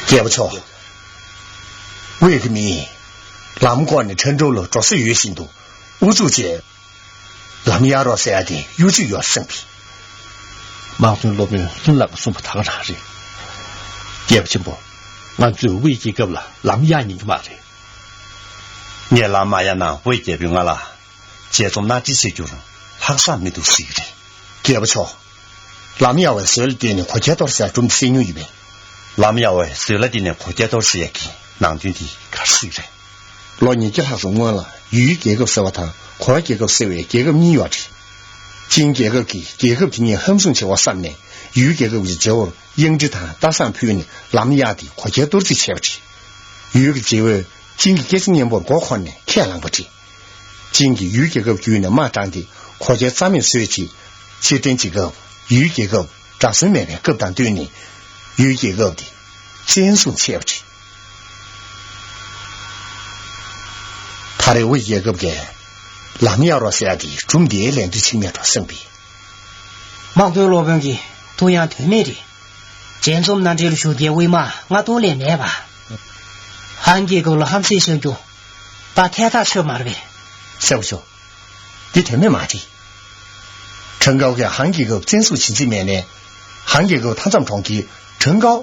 རྒྱལ་པོ་མཆོག་ཝེ་གི་མིས་ལམ་སྐོར་ནས་ཁྲེན་ཀྲོའུ་ལ་འགྲོ་ས་ཡོད་བཞིན་དུ། ཨུ་ཚུགས་བྱས། ལམ་གཡར་རོགས་ཟེར་ཡ་དེ་གཡོ་ཇུས་ཡོད་བསམ་གི། དམག་དོན་སློབ་དཔོན་ལྷུན་ལགས་གསུངས་པ་ད་ག་རང་རེད། རྒྱལ་པོ་ཆེན་པོ། ང་ཚོས་ཝེ་རྒྱལ་ཁབ་ལ་ལམ་གཡར་ཉན་གི་མ་རེད། ངས་ལམ་མ་གཡར་ན་ཝེ་རྒྱལ་པོས་ང་ལ་མཇལ་འཛོམས་གནང་འདྲེན་བྱེད་རྒྱུར་ལྷག་བསམ་མི་འདུག་ཟེར་གི་རེད། རྒྱལ་པོ་མཆོག་ལམ་གཡར་བའི་ཟོལ་བཏོན་ནས་གོ་རྒྱལ་གཏོར་ཟེར་སྒྲུང་གསན་མྱོང་ཡོད་པས། ལམ་གཡར་བའི་ཟོལ་བཏོན་ནས་གོ་རྒྱལ་གཏོར་ཟེར་ཡག་གི་ནང་དོན་དེ་ག་རེ་ཟེར་གི་རེད། ལོ་ཉིས་བརྒྱ་ལྷག་ཙམ་སྔོན་ལ་ཡུའུ་རྒྱལ་ཁབ་ཟེར་བ་དང་གོ་ར་རྒྱལ་ཁབ་ཟེར་བའི་རྒྱལ་ཁབ་གཉིས་ཡོད་རེད། ཅིན་རྒྱལ་ཁབ་ཀྱིས་རྒྱལ་ཁབ་དེ་གཉིས་ཧམ་བཟུང་བྱེད་པ་བསམ་ནས་ཡུའུ་རྒྱལ་ཁབ་ཀྱི་རྗེ་བོར་གཡང་ཁྲི་དང་སྟག་བཟང་ཕུལ་ནས་ལམ་གཡར་ཏེ་གོ་རྒྱལ་གཏོར་རྩིས་བྱས་པ་རེད། ཡུའུ་གི་རྗེ་བོས་ཅིན་གྱི་སྐད་ཆ་སྙན་པོར་མགོ་འཁོར་ནས་ཁས་བླངས་པ་རེད། ཅིན་གྱིས་ཡུའུ་རྒྱལ་ཁབ་བརྒྱུད་ནས་དམག་དྲངས་ཏེ་གོ་རྒྱལ་རྩ་མེད་བཟོས་རྗེས། ཕྱིར་འཐེན་བྱེད་སྐབས་ཡུའུ་རྒྱལ་ཁབ་དགྲ་ཟོན་མེད་པའི་སྐབས་དང་བསྟུན་ནས་ཡུའུ་རྒྱལ་ཁབ་དེ་བཙན་བཟུང་བྱས་པ་རེད། ད་རེས་ཝེ་རྒྱལ་ཁབ་ཀྱིས་ལམ་གཡར་རོགས་ཟེར་ཡ་དེ་སྒྲུང་འདིའི་ལན་དུ་ཕྱིན་མེད་འགྲོ་བསམ་པས། དམག་དོན་སློབ་དཔོན་གྱིས་ཐུགས་ཡང་དོན་མེད་རེད། མཇལ་འཛོམས་གནང་འདྲེན་ལ་ཞུགས་མཁན་ཝེ་དམག་ང་གཏོང་ལས་མེད་པ། ཧན་རྒྱལ་ཁབ་ལ་ཧམ་སེམས་བཞག་རྒྱུ་ད་ཐད་ཐག་ཆོད་མ་རེད་པས། གསལ་པོ་ཤོད། འདི་དོན་མེད་མ་རེད། ཁྲང་ཀའོ་གིས་ཧན་རྒྱལ་ཁབ་བཙན་བཟུང་བྱེད་རྩིས་མེད་ནས། ཧན་རྒྱལ་ཁབ་མཐའ་མཚམས་གྲོང་ཁྱེར་ཁྲང་ཀའོ།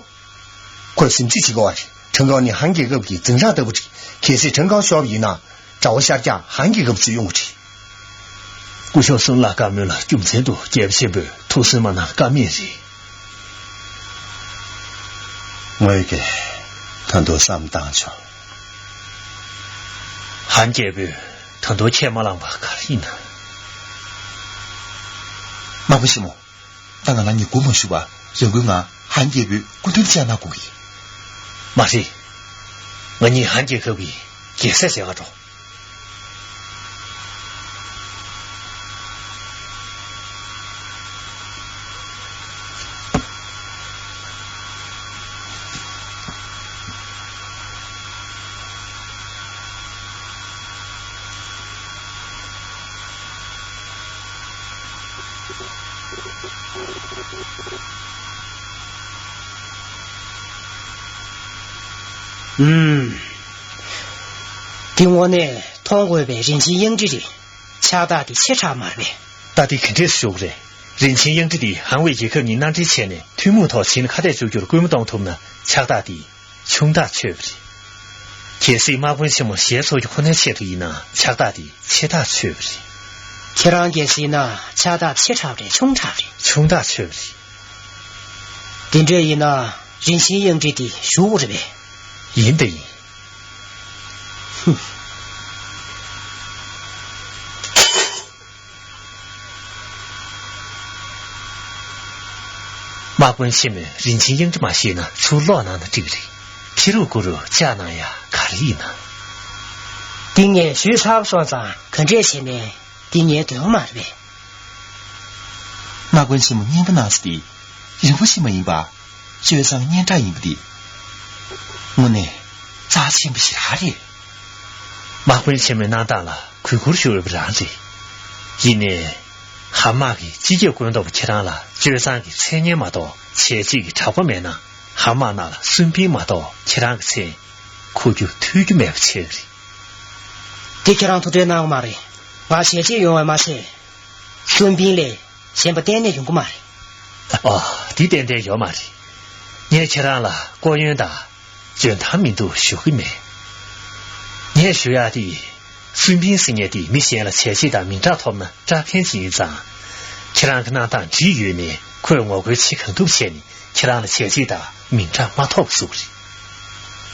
ཁོས་ཟིན་རྩིས་བྱེད་དགོས་པ་རེད། ཁྲང་ཀའོ་ནི་ཧན་རྒྱལ་ཁབ་ཀྱི་འཛིང་རགས་ལྟ་བུ་རེད། གལ་སྲིད་ཁྲང་ཀའོ་ཤོར་བ་ཡིན་ན། དགྲ་བོ་ཤར་རྒྱག་ཧན་རྒྱལ་ཁབ་ཚོས་ཡོང་གི་རེད། སྐུ་ཞབས་སུན་ལགས་བཀའ་མོལ་ལ་རྒྱུ་མཚན་དུ་རྒྱལ་པོ་ཆེན་པོས་ཐུགས་སུན་མ་གནང་ཀ་མེད་རེད། ངོས་ཀྱིས་ད་དུང་བསམ་བཏང་ཆོག་ཧན་རྒྱལ་པོས་ད་དུང་ཁས་མ་བླངས་པ་ག་རེ་ཡིན་ན། དམག་དཔོན་ཆེན་མོ། ད་ང་རང་གཉིས་སྒུག་མ་བཞུགས་པར་རང་འགུལ་ངང་ཧན་རྒྱལ་པོའི་སྐུ་མདུན་བཅར་གནང་དགོས་ཀྱི། མ་རེད། ང་གཉིས་ཧན་རྒྱལ་ཁབ་ཀྱི་རྒྱལ་སྲས་མཇལ་གར་འགྲོ། ཨུམ། འདི་དངོས་གནས་མཐོང་དགོས་པའི་རིན་ཆེན་གཡང་ཁྲི་རེད། ཕྱག་རྟགས་དེ་ཆེ་དྲགས་མ་རེད་པས། ད་དེ་ག་འདྲས་ཞུ་དགོས་རེད། རིན་ཆེན་གཡང་ཁྲི་འདི་ཧན་ཝེ་རྒྱལ་ཁབ་གཉིས་མནའ་འབྲེལ་བྱས་ནས་ཐུན་མོང་ཐོག་ཕྱིན་ཁ་གཏད་གཅོག་རྒྱུར་སྐུལ་མ་གཏོང་ཐུབ་ན་ཕྱག་རྟགས་འདི་ཆུང་ཐག་ཆོད་པ་རེད། གལ་སྲིད་དམག་དཔོན་ཆེན་མོ་ཞལ་འཚོ་རྒྱུ་ཁོ་ནའི་ཆེད་དུ་ཡིན་ན་ཕྱག་རྟགས་འདི་ཆེ་ཐག་ཆོད་པ་རེད། ཁྱེད་རང་གིས་གཟིགས་ན་ཕྱག་རྟགས་ཆེ་དྲགས་རེད་ཆུང་དྲགས་རེད། ཆུང་ཐག་ཆོད་པ་རེད། དེ་འདྲ་ཡིན་ན་རིན་ཆེན་གཡང་ཁྲི་འདི་ཞུ་དགོས་རེད་པས། ཡིན་ད་ཡིན། ཧུམ། དམག་དཔོན་ཆེན་མོས་རིན་ཆེན་གཡང་ཁྲི་མ་བཤད་ན་ཚུར་ལོག་གནང་ན་འགྲིག་རེད། ཁྱི་རུ་ཀུ་རུ་བཅར་གནང་ཡ་ག་རེ་ཡིན་ན། འདི་ངས་ཞུས་ཚར་སོང་ཙང་ག་འདྲས་བྱས་ནས་འདི་ངའི་འདོད་པ་མ་རེད་པས། དམག་དཔོན་ཆེན་མོ་སྙན་པོ་གནང་ས་དེ་རིན་པོ་ཆེ་མ་ཡིན་པ། སྤྱོད་བཟང་སྙན་གྲགས་ཡིན་པ་འདི། དངོས་གནས་རྩ་ཆེན་པོ་ཞེ་དྲག་རེད། དམག་དཔོན་ཆེན་མོའི་གནང་སྟངས་ལ་གུས་བཀུར་ཞུ་འོས་པ་རང་རེད། ཡིན་ནའི། ཧ་དམག་གི་སྤྱི་ཁྱབ་བཀོད་འདོམས་པ་ཁྱེད་རང་ལ་སྤྱོད་བཟང་གི་མཚན་སྙན་མ་གཏོགས་བྱས་རྗེས་ཀྱི་གྲགས་པ་མེད་ན། ཧ་དམག་ནང་ལ་སུན་ཕིན་མ་གཏོགས་ཁྱེད་རང་གི་མཚན་གོ་རྒྱུ་ཐོས་རྒྱུ་མེད་པ་བྱས་རེད། འདི་ཁྱེད་རང་ཐུགས་ཁྲལ་གནང་དགོས་མ་རེད། ང་བྱས་རྗེས་ཡོང་བ་མ་ཟད། སུན་ཕིན་ལས་གཞན་པ་གཏན་ནས་ཡོང་གི་མ་རེད། ཨོ། འདི་ཏན་ཏན་ཡོད་མ་རེད། ངས་ཁྱེད་རང་ལ་སྐུ་ཡོན་དང་། འཇོན་ཐང་མི་འདུག་ཞུ་གི་མེད། ངས་ཞུ་ཡག་དེ། སུན་ཕིན་ཟེར་མཁན་དེ་མི་གཞན་ལ་བྱས་རྗེས་དང་མིང་གྲགས་ཐོབ་ན་སྐྲག་མཁན་ཅིག་ཡིན་ཙང་། ཁྱེད་རང་གི་གནང་སྟངས་འགྲིག་ཡོད་ནའི་ཁོས་ངོ་རྒོལ་བྱེད་གང་ཐུབ་བྱས་ནས་ཁྱེད་རང་ལ་བྱས་རྗེས་དང་མིང་གྲགས་མ་ཐོབ་བཟོ་གི་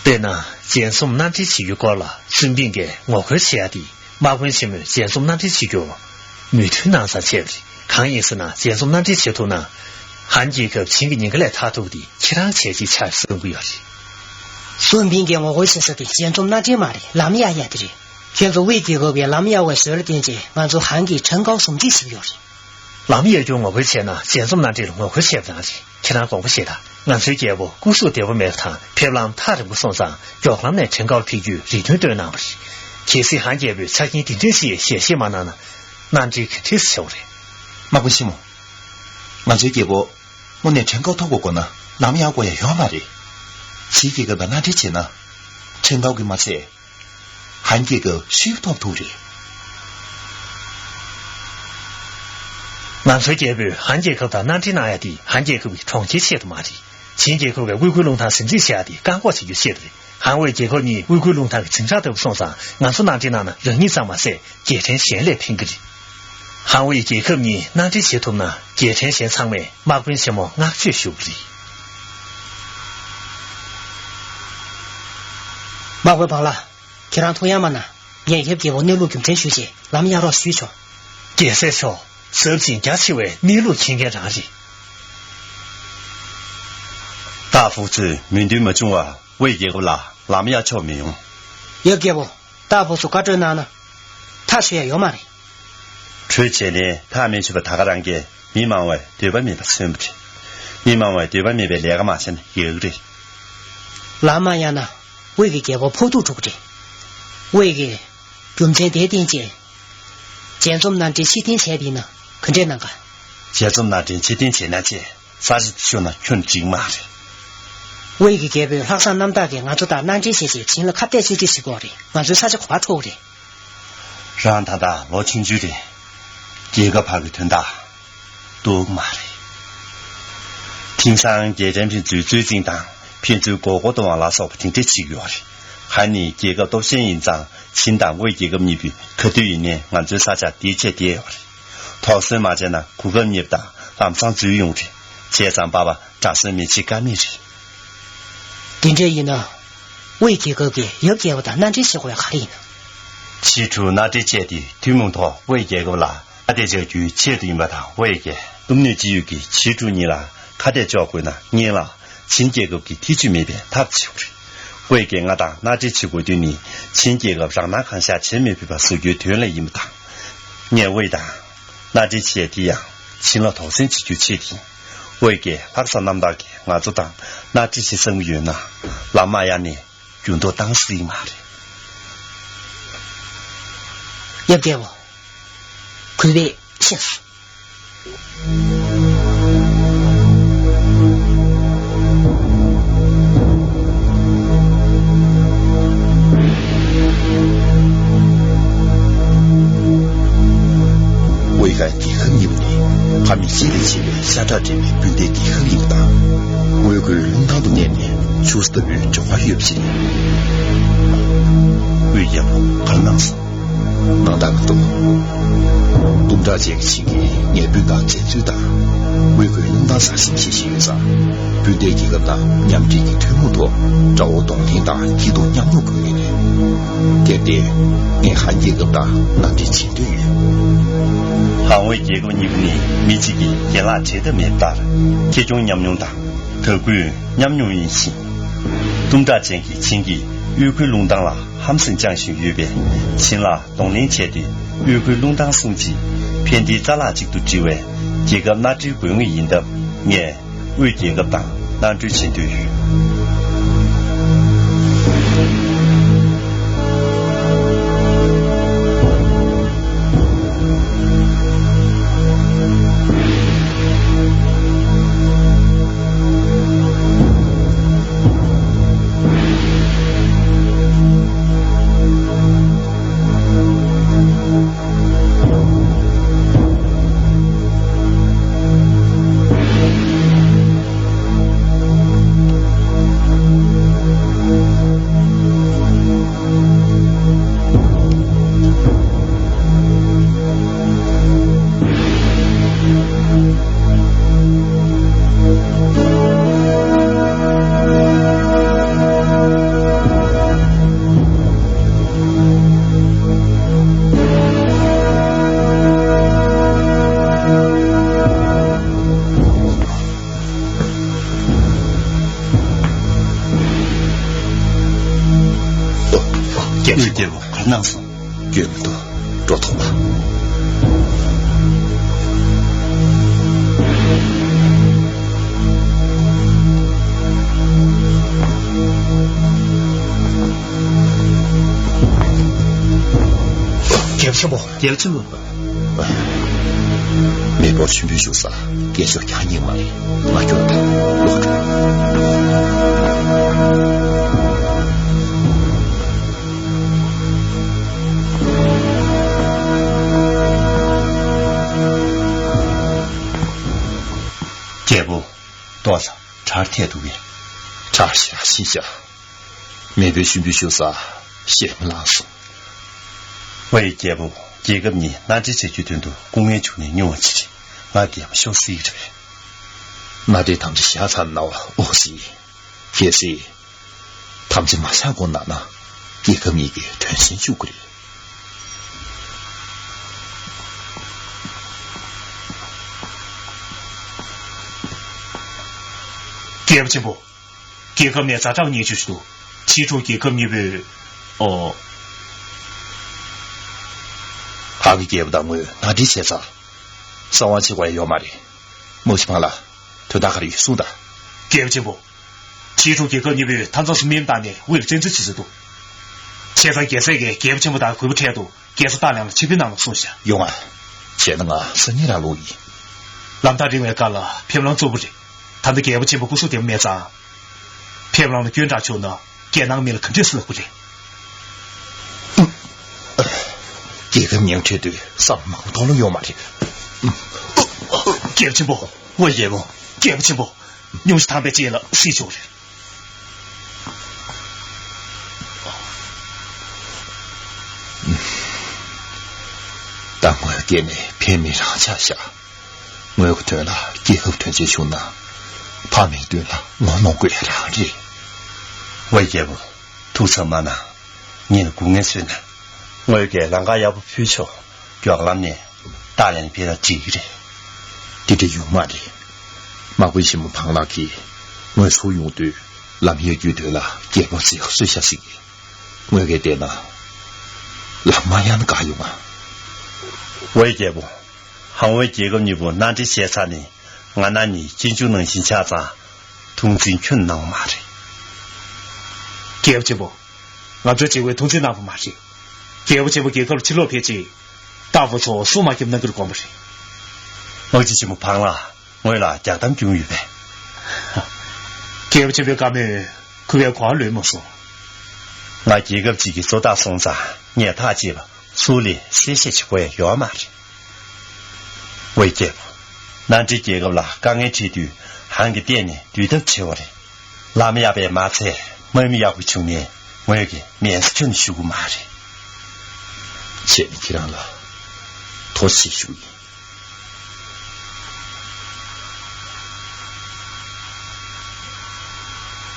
རེད། དཔེར་ན། མཇལ་འཛོམས་མནའ་འབྲེལ་བྱེད་རྒྱུའི་སྐོར་ལ་སུན་ཕིན་གྱིས་ངོ་རྒོལ་བྱེད་ཡག་དེ། དམག་དཔོན་ཆེན་མོས་མཇལ་འཛོམས་མནའ་འབྲེལ་བྱེད་རྒྱུར་མོས་མཐུན་གནང་ས་བྱས་པ་རེད། གང་ཡིན་ཟེར་ན། མཇལ་འཛོམས་མནའ་འབྲེལ་བྱེད་ཐུབ་ན། ཧན་རྒྱལ་ཁབ་བྱིན་གྱིས་ཉེན་ཁ་ལས་ཐར་ཐུབ་དེ་ཁྱེད་རང་བྱས་རྗེས་ཆགས་བསམ་གྱི་ཡོད་རེད། སུན་ཕིན་གྱིས་ངོ་རྒོལ་བྱེད་ས་དེ་མཇལ་འཛོམས་མནའ་འབྲེལ་མ་རེད། ལམ་གཡར་ཡག་དེ་རེད། ཁྱེད་ཚོ་དབུས་རྒྱལ་ཁབ་ཀྱིས་ལམ་གཡར་བའི་ཟོལ་བསྟན་རྗེས་ང་ཚོ་ཧན་གྱིས་ཁྲེང་ཀའོ་ཟུམ་ཚིག་བྱེད་ཀྱི་ཡོད་རེད། ལམ་གཡར་རྒྱུར་ངོ་རྒོལ་བྱས་ན་མཇལ་འཛོམས་མནའ་འབྲེལ་ལ་ངོ་རྒོལ་བྱས་པ་རང་རེད། ཁྱེད་རང་དགོངས་པ་བཞེས་དང་། ང་ཚོའི་རྒྱལ་པོ་སྐུ་གཟུགས་བདེ་པོ་མེད་པ་དང་ཕེབས་ལམ་ཐག་རིང་པོ་སོང་ཙང་མགྱོགས་ལམ་ནས་ཁྲེང་ཀའོར་ཕེབས་རྒྱུའི་རེ་འདུན་བཏོན་གནང་བ་རེད། གལ་སྲིད་ཧན་རྒྱལ་པོས་ཆ་རྐྱེན་འདི་འདྲ་ཞིག་ཞལ་བཞེས་མ་གནང་ན། མནའ་འབྲེལ་ག་འདྲས་བྱེད་དགོས་རེད། དམག་དཔོན་ཆེན་མོ། ང་ཚོའི་རྒྱལ་པོ་དངོས་གནས་ཁྲེང་ཀའོ་ཐོབ་དགོས་དགོས་ན་ལམ་གཡར་དགོས་ཡ་ཡོད་མ་རེད། ཕྱིའི་རྒྱལ་ཁབ་དང་མནའ་འབྲེལ་བྱས་ན། ཁྲེང་ཀའོ་གིས་མ་ཚད། ཧན་རྒྱལ་ཁབ་ཤུགས་ཐོབ་ཐུབ་རེད། ང་ཚོའི་རྒྱལ་པོས་ཧན་རྒྱལ་ཁབ་དང་མནའ་འབྲེལ་གནང་ཡ་དེ་ཧན་རྒྱལ་ཁབ་ཀྱི་གྲོང་ཁྱེར་ཆེད་དུ་མ་རེད། ཆིན་རྒྱལ་ཁབ་ཀྱིས་དབུས་ཁུལ་རླུང་ཐང་ཟིན་བྲིས་བྱེད་ཡ་དེ་བཀག་འགོག་བྱེད་རྒྱུའི་ཆེད་དུ་རེད། ཧན་དབུས་རྒྱལ་ཁབ་གཉིས་དབུས་ཁུལ་རླུང་ཐང་གི་འཛིང་ཆག་ལྟ་བུ་སོང་ཙང་ང་ཚོ་མནའ་འབྲེལ་གནང་ན་རང་ཉིད་ཙམ་མ་ཟད་རྒྱལ་ཕྲན་གཞན་ལ་ཕན་གྱི་རེད། ཧན་དབུས་རྒྱལ་ཁབ་གཉིས་མནའ་འབྲེལ་བྱེད་ཐུབ་ན་རྒྱལ་ཕྲན་གཞན་ཚང་མས་དམག་དཔོན་ཆེན་མོར་བསྔགས་བརྗོད་ཞུ་གི་རེད། དམག་དཔོན་བང་ལ། ཁྱེད་རང་ཐུགས་ཡ་མ་ན། ངས་ཡབ་རྒྱལ་པོ་གནས་ལུགས་རྒྱུ་མཚན་ཞུས་རྗེས་ལམ་གཡར་རོགས་ཞུས་ཆོག་རྒྱལ་སྲས་མཆོག་ཟབ་ཅིང་རྒྱ་ཆེ་བའི་གནས་ལུགས་མཁྱེན་མཁན་རང་རེད། སྟག་ཕུག་ཚོས་མོས་མཐུན་མ་བྱུང་བར་དབུས་རྒྱལ་ཁབ་ལ་ལམ་གཡར་ཆོག་མི་ཡོང་། ཡབ་རྒྱལ་པོ། སྟག་ཕུག་ཚོ་བཀའ་གྲོས་གནང་ན། ཐག་ཆོད་ཡ་ཡོད་མ་རེད། གྲོས་བྱས་ནས་ཐག་མི་ཆོད་པ་ད་ག་རང་གིས་མི་མང་བའི་འདོད་པ་མེད་པ་མཚོན་པ་རེད། མི་མང་བའི་འདོད་པ་མེད་པའི་ལས་ཀ་མ་བྱས་ན་ཡག་གི་རེད། ལམ་མ་གཡར་ན་དབུས་ཀྱི་རྒྱལ་པོ་ཕོག་ཐུག་འགྲོ་གི་རེད། དབུས་ཀྱི་རྒྱུ་མཚན་དེ་བརྟེན་བྱས། མཇལ་འཛོམས་མནའ་འབྲེལ་ཕྱིར་འཐེན་བྱས་པ་ཡིན་ན་ག་འདྲས་གནང་ག་མཇལ་འཛོམས་མནའ་འབྲེལ་ཕྱིར་འཐེན་བྱས་ན་བྱས། ས་ཆ་དེ་ཤོར་ན་ཁྱོན་འགྲིག་མ་རེད། དབུས་ཀྱི་རྒྱལ་པོས་ལྷག་བསམ་རྣམ་དག་གིས་ང་ཚོ་དང་མནའ་འབྲེལ་བྱས་རྗེས་བྱིན་ལ་ཁ་གཏད་གཅོག་རྩིས་བྱེད་དགོས་རེད། ང་ཚོའི་ས་ཆ་གོ་བ་འཕྲོག་གི་རེད། རང་ད་ལྟ་ལོ་ཆུང་ཆུང་རེད། རྒྱལ་ཁབ་བར་གྱི་དོན་དག་འདུག་མ་རེད། དེང་སང་རྒྱལ་ཕྲན་ཕན་ཚུན་རྩོད་འཛིང་དང་ཕན་ཚུན་མགོ་སྐོར་གཏོང་བ་ལ་སོགས་པ་དེ་འདྲ་བྱེད་ཀྱི་ཡོད་རེད། ཧན་ནི་རྒྱལ་ཁབ་སྟོབས་ཆེན་ཡིན་ཙང་ཆིན་དང་དབུས་རྒྱལ་ཁབ་གཉིས་པོས་ག་དུས་ཡིན་ནའི་ང་ཚོའི་ས་ཆར་དེད་ཆས་བསྡད་ཡོད་རེད། དོགས་ཟོན་མ་བྱས་ན་གོ་སྐབས་རྙེད་པ་དང་ལམ་སང་འཛུལ་ཡོང་རེད། བྱས་ཙང་པ་ཕ་དགྲ་ཟོན་མི་བྱེད་ཀ་མེད་རེད། དེ་འདྲ་ཡིན་ན། དབུས་རྒྱལ་ཁབ་ཀྱིས་ཡབ་རྒྱལ་པོ་དང་མནའ་འབྲེལ་བྱེད་དགོས་ཡ་ག་རེ་ཡིན་ན། ཕྱི་དྲོ་མནའ་འབྲེལ་བཅད་དེ་ཐུན་མོང་ཐོག་དབུས་རྒྱལ་ཁབ་ལ་ཁ་གཏད་གཅོག་རྒྱུའི་ཆེད་དུ་ཡིན་པ་དང་། དབུས་ཀྱི་སྟོབས་ནུས་ཅི་ཡོད་ཀྱིས་ཕྱི་དྲོ་གཉིས་ལ་ཁ་གཏད་གཅོག་དགོས་ན་སྔོན་ལ་ཆིན་རྒྱལ་ཁབ་ཀྱི་ཐེ་བྱུས་མེད་པའི་ཐབས་བྱེད་དགོས་རེད། དབུས་ཀྱིས་ང་དང་མནའ་འབྲེལ་བྱེད་དགོས་དོན་ནི་ཆིན་རྒྱལ་ཁབ་རང་སྣང་གང་ཤར་བྱེད་མི་ཕོད་པ་བཟོ་རྒྱུའི་དོན་ལ་ཡིན་པ་དང་། ངས་དབུས་དང་མནའ་འབྲེལ་བྱས་དེ་ཡང་ཆིན་ལ་དོགས་ཟོན་བྱེད་རྒྱུའི་ཆེད་ཡིན། དབུས་ཀྱིས་ལྷག་བསམ་རྣམ་དག་གིས་ང་ཚོ་དང་མནའ་འབྲེལ་བྱེད་བསམ་གྱི་ཡོད་ན་ལམ་མ་གཡར་ནས་འགྱུར་ལྡོག་བཏང་སྲིད་མ་རེད། ཡབ་རྒྱལ་པོ། གུས་པས་ཕྱིན་སོང་། དབུས་ཧན་རྒྱལ་ཁབ་གཉིས་པོ་ནི་ཕ་མེས་གཅིག་ལས་ཆེ་བའི་ཤ་ཁྲག་འདྲེས་མའི་སྤུན་ཟླའི་རྒྱལ་ཁབ་ཡིན་པ་དང་། དབུས་ཁུལ་རླུང་ཐང་དུ་གནས་ནས་ཆུ་ས་ལྟ་བུའི་འབྱུང་བ་ཡོད་པ་ཞིག་རེད། དབུས་རྒྱལ་པོ་ག་རེ་གནང་སོང་། གནང་དག་མི་འདུག་གཏུམ་དྲག་ཅན་གྱི་ཆིན་གྱིས་ངའི་སྤུན་ཟླ་མཇལ་འཛོམས་དང་། དབུས་ཁུལ་རླུང་ཐང་ཟ་ཞིང་བཞེས་བཞིན་ཡོད་ཙང་། སྤུན་ཟླའི་རྒྱལ་ཁབ་ནང་མཉམ་འབྲེལ་གྱི་ཐུན་མོང་ཐོག་དགྲ་བོ་གདོང་ལེན་དང་སྐྱིད་སྡུག་མཉམ་མྱོང་དགོས་ངེས་རེད། དེར་བརྟེན། ངས་ཧན་རྒྱལ་ཁབ་དང་མནའ་འབྲེལ་བྱེད་འདོད་ཡོད། ཧང་ཝེ་རྒྱལ་ཁབ་གཉིས་པོ་ནི་མི་གཅིག་གི་རྒན་ལགས་བྲལ་ཐབས་མེད་པ་ལྟར་ཁེ་གྱོང་མཉམ་མྱོང་དང་དར་རྒུད་མཉམ་མྱོང་ཡིན་ཞིང་། གཏུམ་དྲག་ཅན་གྱི་ཆིང་གིས་དབུས་ཁུལ་རླུང་ཐང་ལ་ཧམ་སེམས་བཅངས་བཞིན་ཡོད་པས། ཆིང་ལ་གདོང་ལེན་བྱས་ཏེ་དབུས་ཁུལ་རླུང་ཐང་སྲུང་ཆེད་ཕན་བདེའི་རྩ་ལག་ཅིག་ཏུ་འགྲིལ་བའི་རྒྱལ་ཁབ་མནའ་འབྲེལ་དགོས་ངེས་ཡིན་སྟབས། ངས་དབུས་རྒྱལ་ཁབ་དང་མནའ་འབྲེལ་བྱེད་འདོད་ཡོད། རྒྱལ་པོ་གར་གནང་སོང་། སྐྱོན་མི་འདུག་འགྲོ་ཐུབ་པ། རྒྱལ་པོ་ཆེན་པོ། རྒྱལ་པོ་ཆེན་པོ། མེས་པོ་ཆེན་པོའི་བཞུགས་ས་སྐད་ཤོད་ཀྱང་སྙིང་མ་རེད། ང་སྐྱོ་དང་ལོག་འགྲོ། རྒྱལ་པོ། ལྟོས་ལ་གྲར་ཐལ་འདུག་གས། གྲར་བཞག་ཤི་བཞག་མེས་པོའི་ཆུན་པོའི་བཞུགས་ས་ཞེད་མི་ལངས་སོང་། ཝེ་རྒྱལ་པོ། རྒྱལ་ཁབ་གཉིས་མནའ་འབྲེལ་བྱ་རྒྱུའི་དོན་དུ་སྐུ་ངལ་བྱུང་ནས་སྙུང་བ་ཅི་རེད། ང་རྒན་ཤོག་སྲིད་རེད། མནའ་འབྲེལ་དམ་བཅའ་བཞག་ཚར་ན་བ་ཨོ་སི། གལ་སྲིད་དམ་བཅའ་མ་བཞག་གོང་ན་ན་རྒྱལ་ཁབ་གཉིས་ཀྱི་དོན་ཆེན་བཅུག་གི་རེད། རྒྱལ་པོ་ཆེན་པོ། རྒྱལ་ཁབ་ནས་ཛ་དྲག་བརྙས་བཅོས་ཤིག་འདུག་ཕྱི་དྲོ་རྒྱལ་ཁབ་གཉིས་པོས། ཨོ། ཧ་གི་རྒྱལ་པོ་དང་ངོས་མནའ་འབྲེལ་བྱས་ཚར། གསང་བ་བྱེད་དགོས་ཡ་ཡོད་མ་རེད། མོ་ཤི་ཕང་ལ། དོན་དག་ག་རེ་ཡོད་གསུངས་དང་། རྒྱལ་པོ་ཆེན་པོ། ཕྱི་དྲོ་རྒྱལ་ཁབ་གཉིས་པོས་མཐའ་མཚམས་སུ་མི་བཏང་ནས་དབུས་ལ་བཙན་འཛུལ་བྱེད་ཟེར་འདུག་བྱས་ཙང་རྒྱལ་སྲས་ཀྱིས་རྒྱལ་པོ་ཆེན་པོ་དང་གུས་པ་འཕྲད་དུ། རྒྱལ་ས་ཏཱ་ལའང་ལ་ཆིབས་བསྒྱུར་གནང་རོགས་གསུངས་ཤག་ཡོང་ང་། བྱས་ན་ང་སང་ཉིན་རང་ལོག་ཡིན། ལམ་ཐག་རིང་བའི་སྐབས་ལ་ཕེབས་ལམ་གཙོ་བོ་རེད། ད་ལྟ་རྒྱལ་པོ་ཆེན་པོ་སྐུ་གཟུགས་བདེ་པོ་མེད་ཙང་། ཕེབས་ལམ་ལ་སྐྱོན་འདྲ་བྱུང་ན་རྒྱལ་ནང་མི་ལ་ག་འདྲས་སེ་ལབ་དགོས་རེད། རྒྱལ་ཁབ་མཉམ་འཕྲད་དུས་བསམ་མང་པོ་མཐོང་ལོང་ཡོད་མ་རེད། རྒྱལ་པོ་ཆེན་པོ། ཝེ་རྒྱལ་པོ། རྒྱལ་པོ་ཆེན་པོ། སྙུང་གཞི་དྭངས་པའི་རྗེས་ལ་སྲིད་ཆོག་རེད། ད་ངོས་སྐྱེས་ནས་ཕན་མེད་རང་ཆགས་ཤག་ངོས་ཀྱི་དོན་ལ་རྒྱལ་ཁབ་དོན་ཆེན་བྱུང་ན། ཕ་མའི་དོན་ལ་ངོ་གནོང་དགོས་རང་རེད། ཝེ་རྒྱལ་པོ། ཐུགས་ཚབ་མ་གནང་། ངས་སྒུག་ངལ་གསོས་ན། ངོས་ཀྱིས་ལམ་ཁ་ཡག་པོ་ཕུལ་ཆོག་མགྱོགས་ལམ་ནས་ཏཱ་ལའི་ཕེབས་ན་འགྲིག་གི་རེད། དེ་འདྲ་ཡོང་མ་རེད། དམག་དཔོན་ཆེན་མོ་ཕང་ལགས་ཀྱིས་ངོས་ཚུར་ཡོང་དུས་ལམ་གཡར་རྒྱུའི་དོན་ལ་རྒྱལ་པོར་རྩིས་གསོལ་ཤ་ཟིག་ངོས་ཀྱིས་བལྟས་ན། ལམ་མ་གཡར་ན་དགའ་ཡོང་ང་། ཝེ་རྒྱལ་པོ། ཧང་ཝེ་རྒྱལ་ཁབ་གཉིས་པོ་མནའ་འབྲེལ་བྱས་ཚར་ནས་ང་ན་ནི་གཅེན་གཅུང་ནང་བཞིན་ཆགས་ཙང་། ཐུགས་འཛིན་ཁྱོན་གནང་བ་མ་རེད། རྒྱལ་པོ་ཆེན་པོ། ང་ཚོའི་བྱེད་སྒོའི་ཐུགས་འཛིན་གནང་བ་མ་རེད། རྒྱལ་པོ་ཆེན་པོ་རྒྱལ་ཁབ་ལ་ཕྱིར་ལོག་ཕེབས་རྗེས། རྟག་པར་ཚོ་སྲུང་མ་རྒྱབ་གནང་གི་རེད་དགོངས་པ་རེད། དམག་སྤྱི་ཆེན་མོ་ཕང་ལགས་ངོས་ལ་རྒྱག་གཏམ་བསྐྱོན་ཡོད་པས། རྒྱལ་པོ་ཆེན་པོའི་བཀའ་མོལ་གུས་པས་གོ་བ་ལོན་མ་སོང་། ང་རྒྱལ་ཁབ་ཅིག་གི་གཙོ་བདག་སོང་ཙང་ངས་ཐག་བཅད་པ་སུ་ལས་གསལ་བཤད་བྱེད་དགོས་ཡ་ཡོད་མ་རེད། ཝེ་རྒྱལ་པོ། མནའ་འབྲེལ་རྒྱལ་ཁབ་ལ་དཀའ་ངལ་འཕྲད་དུས་ཧང་གིས་གཏན་ནས་འདུལ་ཐབས་བྱེད་པ་རེད། ལམ་ཡག་པས་མ་ཚད་དམག་མི་ཡག་པོ་བྱུང་ནས་ངོས་ཀྱིས་མེད་ས་ཁྱོན་ཞུ་གི་མ་རེད། བྱས་ན་ཁྱེད་རང་ལ་ཐུགས་རྗེ་ཆེ་ཞུ་ཡིན།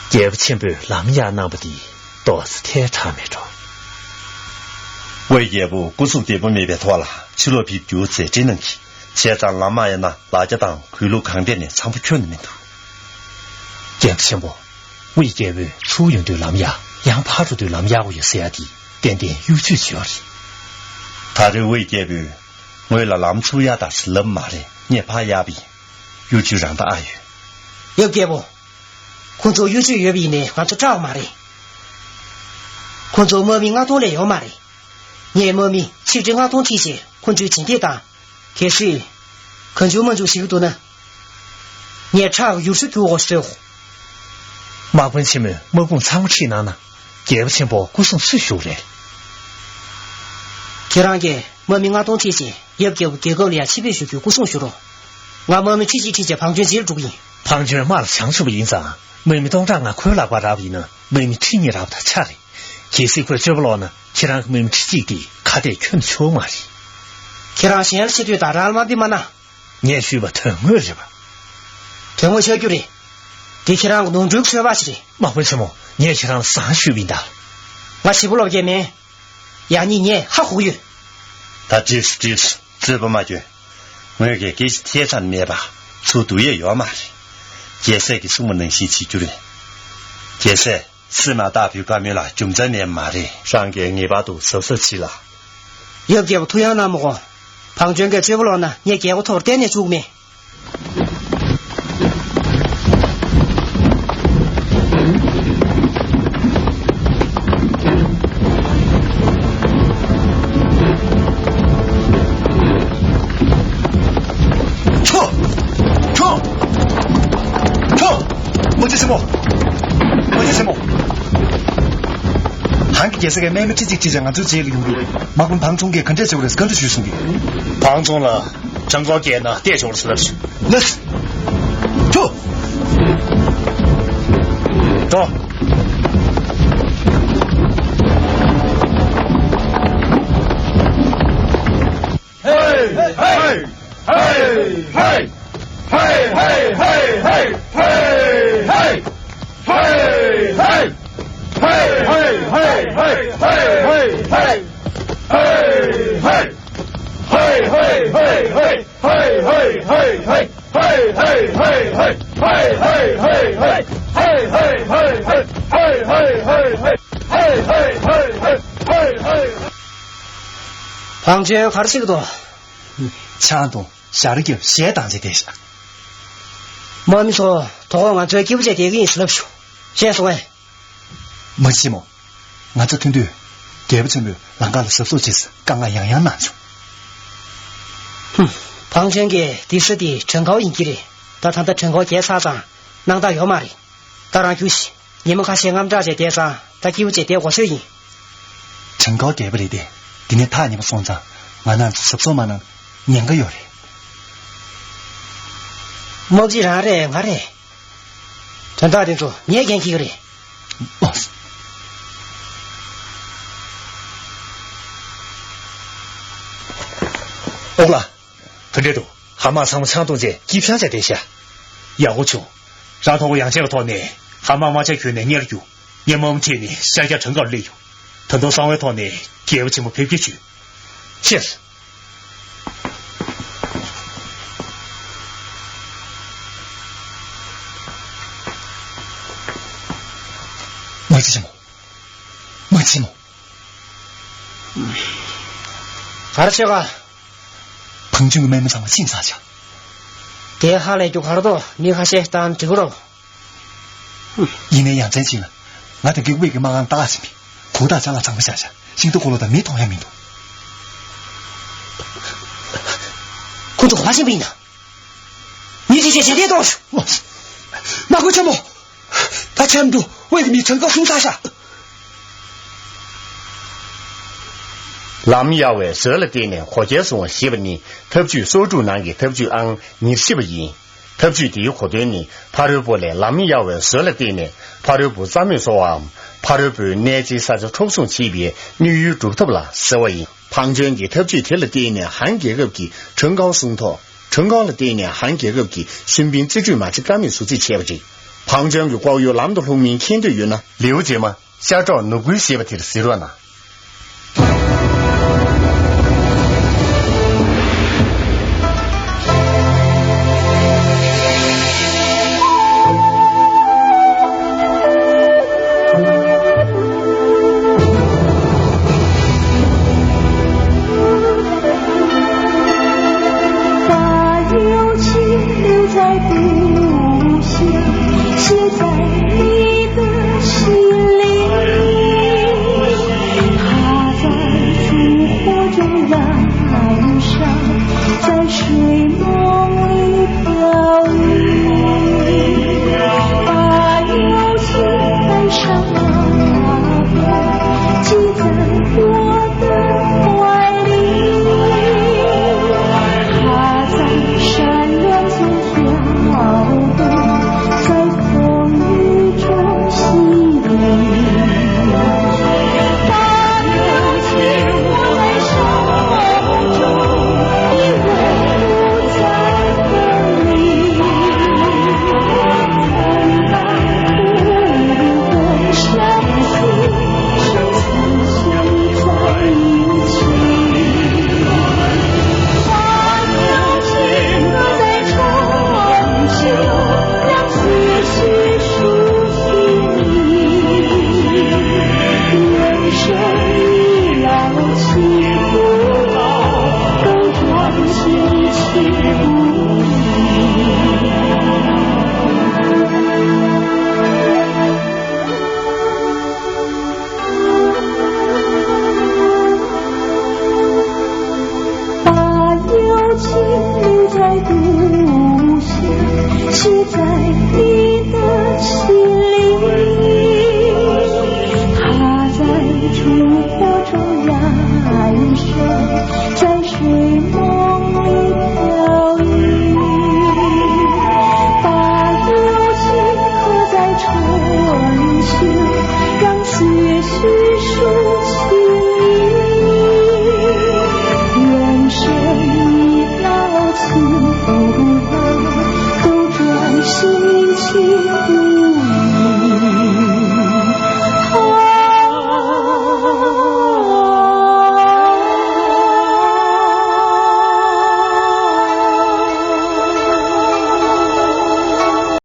རྒྱལ་པོ་ཆེན་པོས་ལམ་ཡག་གནང་པ་འདི་ཏོག་ཙམ་ཐལ་དྲགས་མེད་འགྲོ། ཝེ་རྒྱལ་པོ་སྐུ་གཟུགས་བདེ་པོ་མེད་པའི་ཐོག་ལ་ཕྱི་ལོགས་ཕེབས་རྒྱུ་མཛད་འཕྲིན་གནང་གིས། བྱས་ཙང་ལམ་མ་ཡིན་ན་ལ་རྒྱ་དང་གུས་ལུགས་གང་ཐད་ནས་འཚམ་པོ་ཁྱོན་ནས་མི་འདུག་རྒྱལ་པོ་ཆེན་པོ། ཝེ་རྒྱལ་པོས་ཚུར་ཡོང་དུས་ལམ་ཡག་ཡང་ཕར་འགྲོ་དུས་ལམ་ཡག་པོ་ཡོད་ཟེར་ཡ་དེ་ཏན་ཏན་གཡོ་ཇུས་བྱས་པ་རེད། ད་རེས་ཝེ་རྒྱལ་པོས་ངོས་ལ་ལམ་ཚུར་ཡར་དང་ཚུར་ལབ་མ་རེད། ངས་ཕར་ཡར་བས། གཡོ་ཇུས་རང་ད་ཨ་ཡོད། ཡབ་རྒྱལ་པོ། ཁོང་ཚོ་གཡོ་ཇུས་ཡོད་པ་ཡིན་ནའི་ང་ཚོ་སྐྲག་པ་མ་རེད། ཁོང་ཚོ་དམག་མི་ལྔ་སྟོང་ལས་ཡོད་མ་རེད། ངས་དམག་མི་ཆིག་ཁྲི་ལྔ་སྟོང་ཁྲིད་བྱས་ཁོང་ཚོའི་བྱིན་གྱིས་བཏང་། གལ་སྲིད། གང་བྱུང་མང་བྱུང་ཞིག་འདུག་ན། ངས་ཁྲག་གི་ཡུར་སུ་རྒྱུག་དགོས་ཤེས། དམག་དཔོན་ཆེན་མོས་དམག་དཔུང་ཚང་མ་ཁྲིད་གནང་ན། རྒྱལ་པོ་ཆེན་པོ་སྐུ་སྲུང་སུས་ཞུ་རེད། ཁྱེད་རང་གིས་དམག་མི་ལྔ་སྟོང་ཁྲིད་བྱས་ཡབ་རྒྱལ་པོ་རྒྱལ་ཁབ་ལ་ཡ་ཆེད་ཕེབས་ཞུ་རྒྱུའི་སྐུ་སྲུང་ཞུ་རོགས། ང་དམག་མི་ཁྲི་གཅིག་ཁྲིད་བྱས་བང་ཅོན་རྗེས་ལ་འགྲོ་གི་ཡིན། བང་ཅོན་དམག་ལ་བྱང་ཆུབ་པ་ཡིན་ཙང་དམག་མི་སྟོང་ཕྲག་ལྔ་ཁོའི་ལག་པར་རག་པ་ཡིན་ན་དམག་མི་ཁྲི་གཉིས་རག་པ་དང་ཆ་རེད། གལ་སྲིད་ཁོས་སྤྱོད་པ་ལོག་ན་ཁྱེད་རང་གི་དམག་མི་ཁྲི་གཅིག་དེ་ཁ་གཏད་ཁྱོན་ནས་ཆོག་མ་རེད། ཁྱེད་རང་གཞན་ལ་ཆེ་བསྟོད་དང་རང་ལ་དམའ་འབེབས་མ་གནང་། ངས་ཞུས་པ་དོན་དངོས་རེད་པ། དོན་དངོས་ཆགས་རྒྱུ་རེད། འདི་ཁྱེད་རང་གི་ནོར་འཁྲུལ་གྱི་ཚོད་དཔག་ཅིག་རེད། དམག་དཔོན་ཆེན་མོ། ངས་ཁྱེད་རང་ལ་བཟང་ཞུས་པ་ཡིན་ད། ང་བྱིས་པ་ལོབས་མཁན་མིན། ཡང་སྙིང་ངས་ཧ་གོ་གི་ཡོད། ད་འགྲིགས་སོ་འགྲིགས་སོ། རྩོད་པ་མ་སྐྱོན། ངོས་ཀྱིས་སྐད་ཆ་ཐེ་ཚོམ་མེད་པ། ཚུར་བསྡུ་ཡས་ཡོད་མ་རེད། རྒྱལ་སྲས་ཀྱིས་གསུངས་པ་ནང་བཞིན་བྱེད་རྒྱུ་རེད། རྒྱལ་སྲས། སྲིད་མ་རྟག་པའི་བཀའ་མོལ་ལ་རྒྱུ་མཚན་མེད་མ་རེད། རང་གིས་ངེས་པར་དུ་གཟབ་གཟབ་བྱེད་ལ། ཡབ་རྒྱལ་པོ་ཐུགས་ཡང་གནང་མ་དགོངས། བང་ཅོན་གྱིས་སྤྱོད་པ་ལོག་ན་ངས་རྒྱལ་སྒོ་ཐོག་ལ་གཏན་ནས་བཅུག་མེད། ཁྱོ། ཁྱོ། ཁྱོ། མ་བྱེད་ཆེན་མོ། མ་བྱེད་ཆེན་མོ། ཧང་གི་རྒྱལ་ས་གའི་དམག་མི་ཁྲི་གཅིག་ཁྲིད་བྱས་ང་ཚོའི་རྗེས་ལ་ཡོང་དུས་དམག་དཔོན་བང་ཅོན་གྱིས་ག་འདྲས་བྱེད་དགོས་རེད་བཀའ་འདྲི་ཞུས་སོང་གི། བང་ཅོན་ལ་ཁྲང་ཀའོ་བསྐྱལ་ན་བལྟས་ཆོག་རེད་ཟེར་ལབ་བྱུང་། ལགས། ཁྱོ། འགྲོ། ཧེ། ཧེ། ཧེ། ཧེ། བང་ཅོན་ག་རེ་བྱེད་ཀྱི་འདུག་ཆང་འཐུང་། ཞག་རི་རྒྱབ། གཞས་བཏང་བྱས་བསྡད་ཤག་དམག་མི་ཚོ་དོ་དགོང་ང་ཚོའི་སྐྱིད་པོ་བྱས་བསྡད་ཀྱི་ཡིན་ཟེར་ལབ་བྱུང་། ཤེས་སོང་ངས། མ་གཞི་ཆེན་མོ། ང་ཚོ་ཐོན་དུས་རྒྱལ་པོ་ཆེན་པོས་ལམ་ཁ་ལ་གཟབ་གཟབ་བྱེད་ཟེར་བཀའ་མངགས་ཡང་ཡང་གནང་བྱུང་། ཧུམ། བང་ཅོན་གྱིས་འདི་ས་འདི་ཁྲང་ཀའོ་ཡིན་གྱི་རེད། ད་ད་ལྟ་ཁྲང་ཀའོ་བརྒྱལ་ཚར་ཙང་སྣང་དག་ཡོད་མ་རེད། ད་རང་རྒྱུགས་ཤིག་ཉི་མ་ཁ་ཤས་དངངས་སྐྲག་བྱས་བསྡད་ཙང་ད་སྐྱིད་པོ་བྱས་བསྡད་དགོས་ཤོས་ཡིན། ཁྲང་ཀའོ་བརྒྱལ་བ་རེད་དེ། འདི་ནས་ཐག་ཉེ་པོ་སོང་ཙང་ང་རང་ཚོ་གཟབ་གཟབ་མ་གནང་ན་ཉེན་ཁ་ཡོད་རེད། དམག་སྤྱི་རང་རེད་ང་རེད། དོན་དག་དེ་ཚོ་ངས་འགན་འཁྱེར་གྱི་རེད། ཨོ། ཨོ་ལགས། དེ་འདྲ་འདུག་ཧ་མ་ཚང་མ་ཆང་འཐུང་བྱས་སྐྱིད་ཤང་བྱས་བསྡད་ཤག་ཡག་པོ་བྱུང་། རང་ཐོག་གུ་ཡང་ཆད་པའི་ཐོག་ནས་ཧ་མ་རྨ་བྱ་གྱོན་ནས་གཉེར་རྒྱུ། ངས་དམག་མི་ཁྲིད་ནས་ཤར་རྒྱག་ཁྲང་ཀའོ་སླེབས་ཡོང་། ད་དུང་གསང་བའི་ཐོག་ནས་རྒྱལ་པོ་ཆེན་པོ་ཕེབས་སྐྱེལ་བྱོས། ཤེས། དམག་སྤྱི་ཆེན་མོ། དམག་སྤྱི་ཆེན་མོ། ག་རེ་བྱེད་ག་བང་ཅོན་གྱི་དམག་མི་ཚང་མ་ཤི་ཚར་ཤག་དེ་ཧ་ལས་རྒྱུ་ག་རེ་འདུག་མི་ཁ་ཤས་བཏང་འགྲིག་གི་རེད། ཡིན་ནའི་ཡ་མཚན་ཅིག་ལ། ང་དང་གི་ཝེ་གི་དམག་ཁང་ཏག་ཏག་ཕྱིན་པས། གོས་དང་ཅ་ལག་ཚང་མ་བཞག་བཞག་ཤིང་ཏོག་འཁོར་ལོ་དང་མི་མཐོང་ཡ་མི་འདུག་ཁོ་ཚོ་ག་པར་ཕྱིན་པ་ཡིན་ན། མི་ཁྲིད་བྱས་བྱས་བསྡད་གཏོང་། དམག་དཔོན་ཆེན་མོ། ད་ཆད་མི་འདུག་ཝེ་གི་མི་ཁྲང་ཀའོ་སྲུང་ཚར་ཤག་ལམ་གཡར་བའི་ཟོལ་ལ་བརྟེན་ནས་གོ་རྒྱལ་སོང་བ་ཞེས་པ་ནི་ཐབས་ཇུས་སོར་དྲུག་ནང་གི་ཐབས་ཇུས་ཨང་ཉེར་བཞི་པ་ཡིན། ཐབས་ཇུས་འདིའི་གོ་དོན་ནི་ཕ་རོལ་པོ་ལས་ལམ་གཡར་བའི་ཟོལ་ལ་བརྟེན་ནས་ཕ་རོལ་པོ་རྩ་མེད་བཟོ་བའམ་ཕ་རོལ་པོའི་གནས་ཆེའི་ས་ཆ་འཕྲོག་བསྲུང་བྱེད་པའི་དམིགས་ཡུལ་སྒྲུབ་ཐབས་ལ་ཟེར་བ་ཡིན། བང་ཅོན་གྱི་ཐབས་ཇུས་དེ་ལ་བརྟེན་ནས་ཧན་རྒྱལ་ཁབ་ཀྱིས་ཁྲང་ཀའོ་སྲུང་ཐོག་ཁྲང་ཀའོ་ལ་བརྟེན་ནས་ཧན་རྒྱལ་ཁབ་ཀྱིས་ཤུན་པིན་རྩིས་སྤྲོད་མ་བྱེད་ཀ་མེད་བཟོ་རྩིས་བྱས་པ་རེད། བང་ཅོན་གྱི་ལྐོག་གཡོ་ལམ་དུ་ལྷུང་མིན་མཁྱེན་འདོད་ཡོད་ན། ལེའུ་རྗེས་མ། ཤར་གྲོགས་ནུབ་རྒོལ་ཞེས་པ་དེར་གཟིགས་རོགས་གནང་།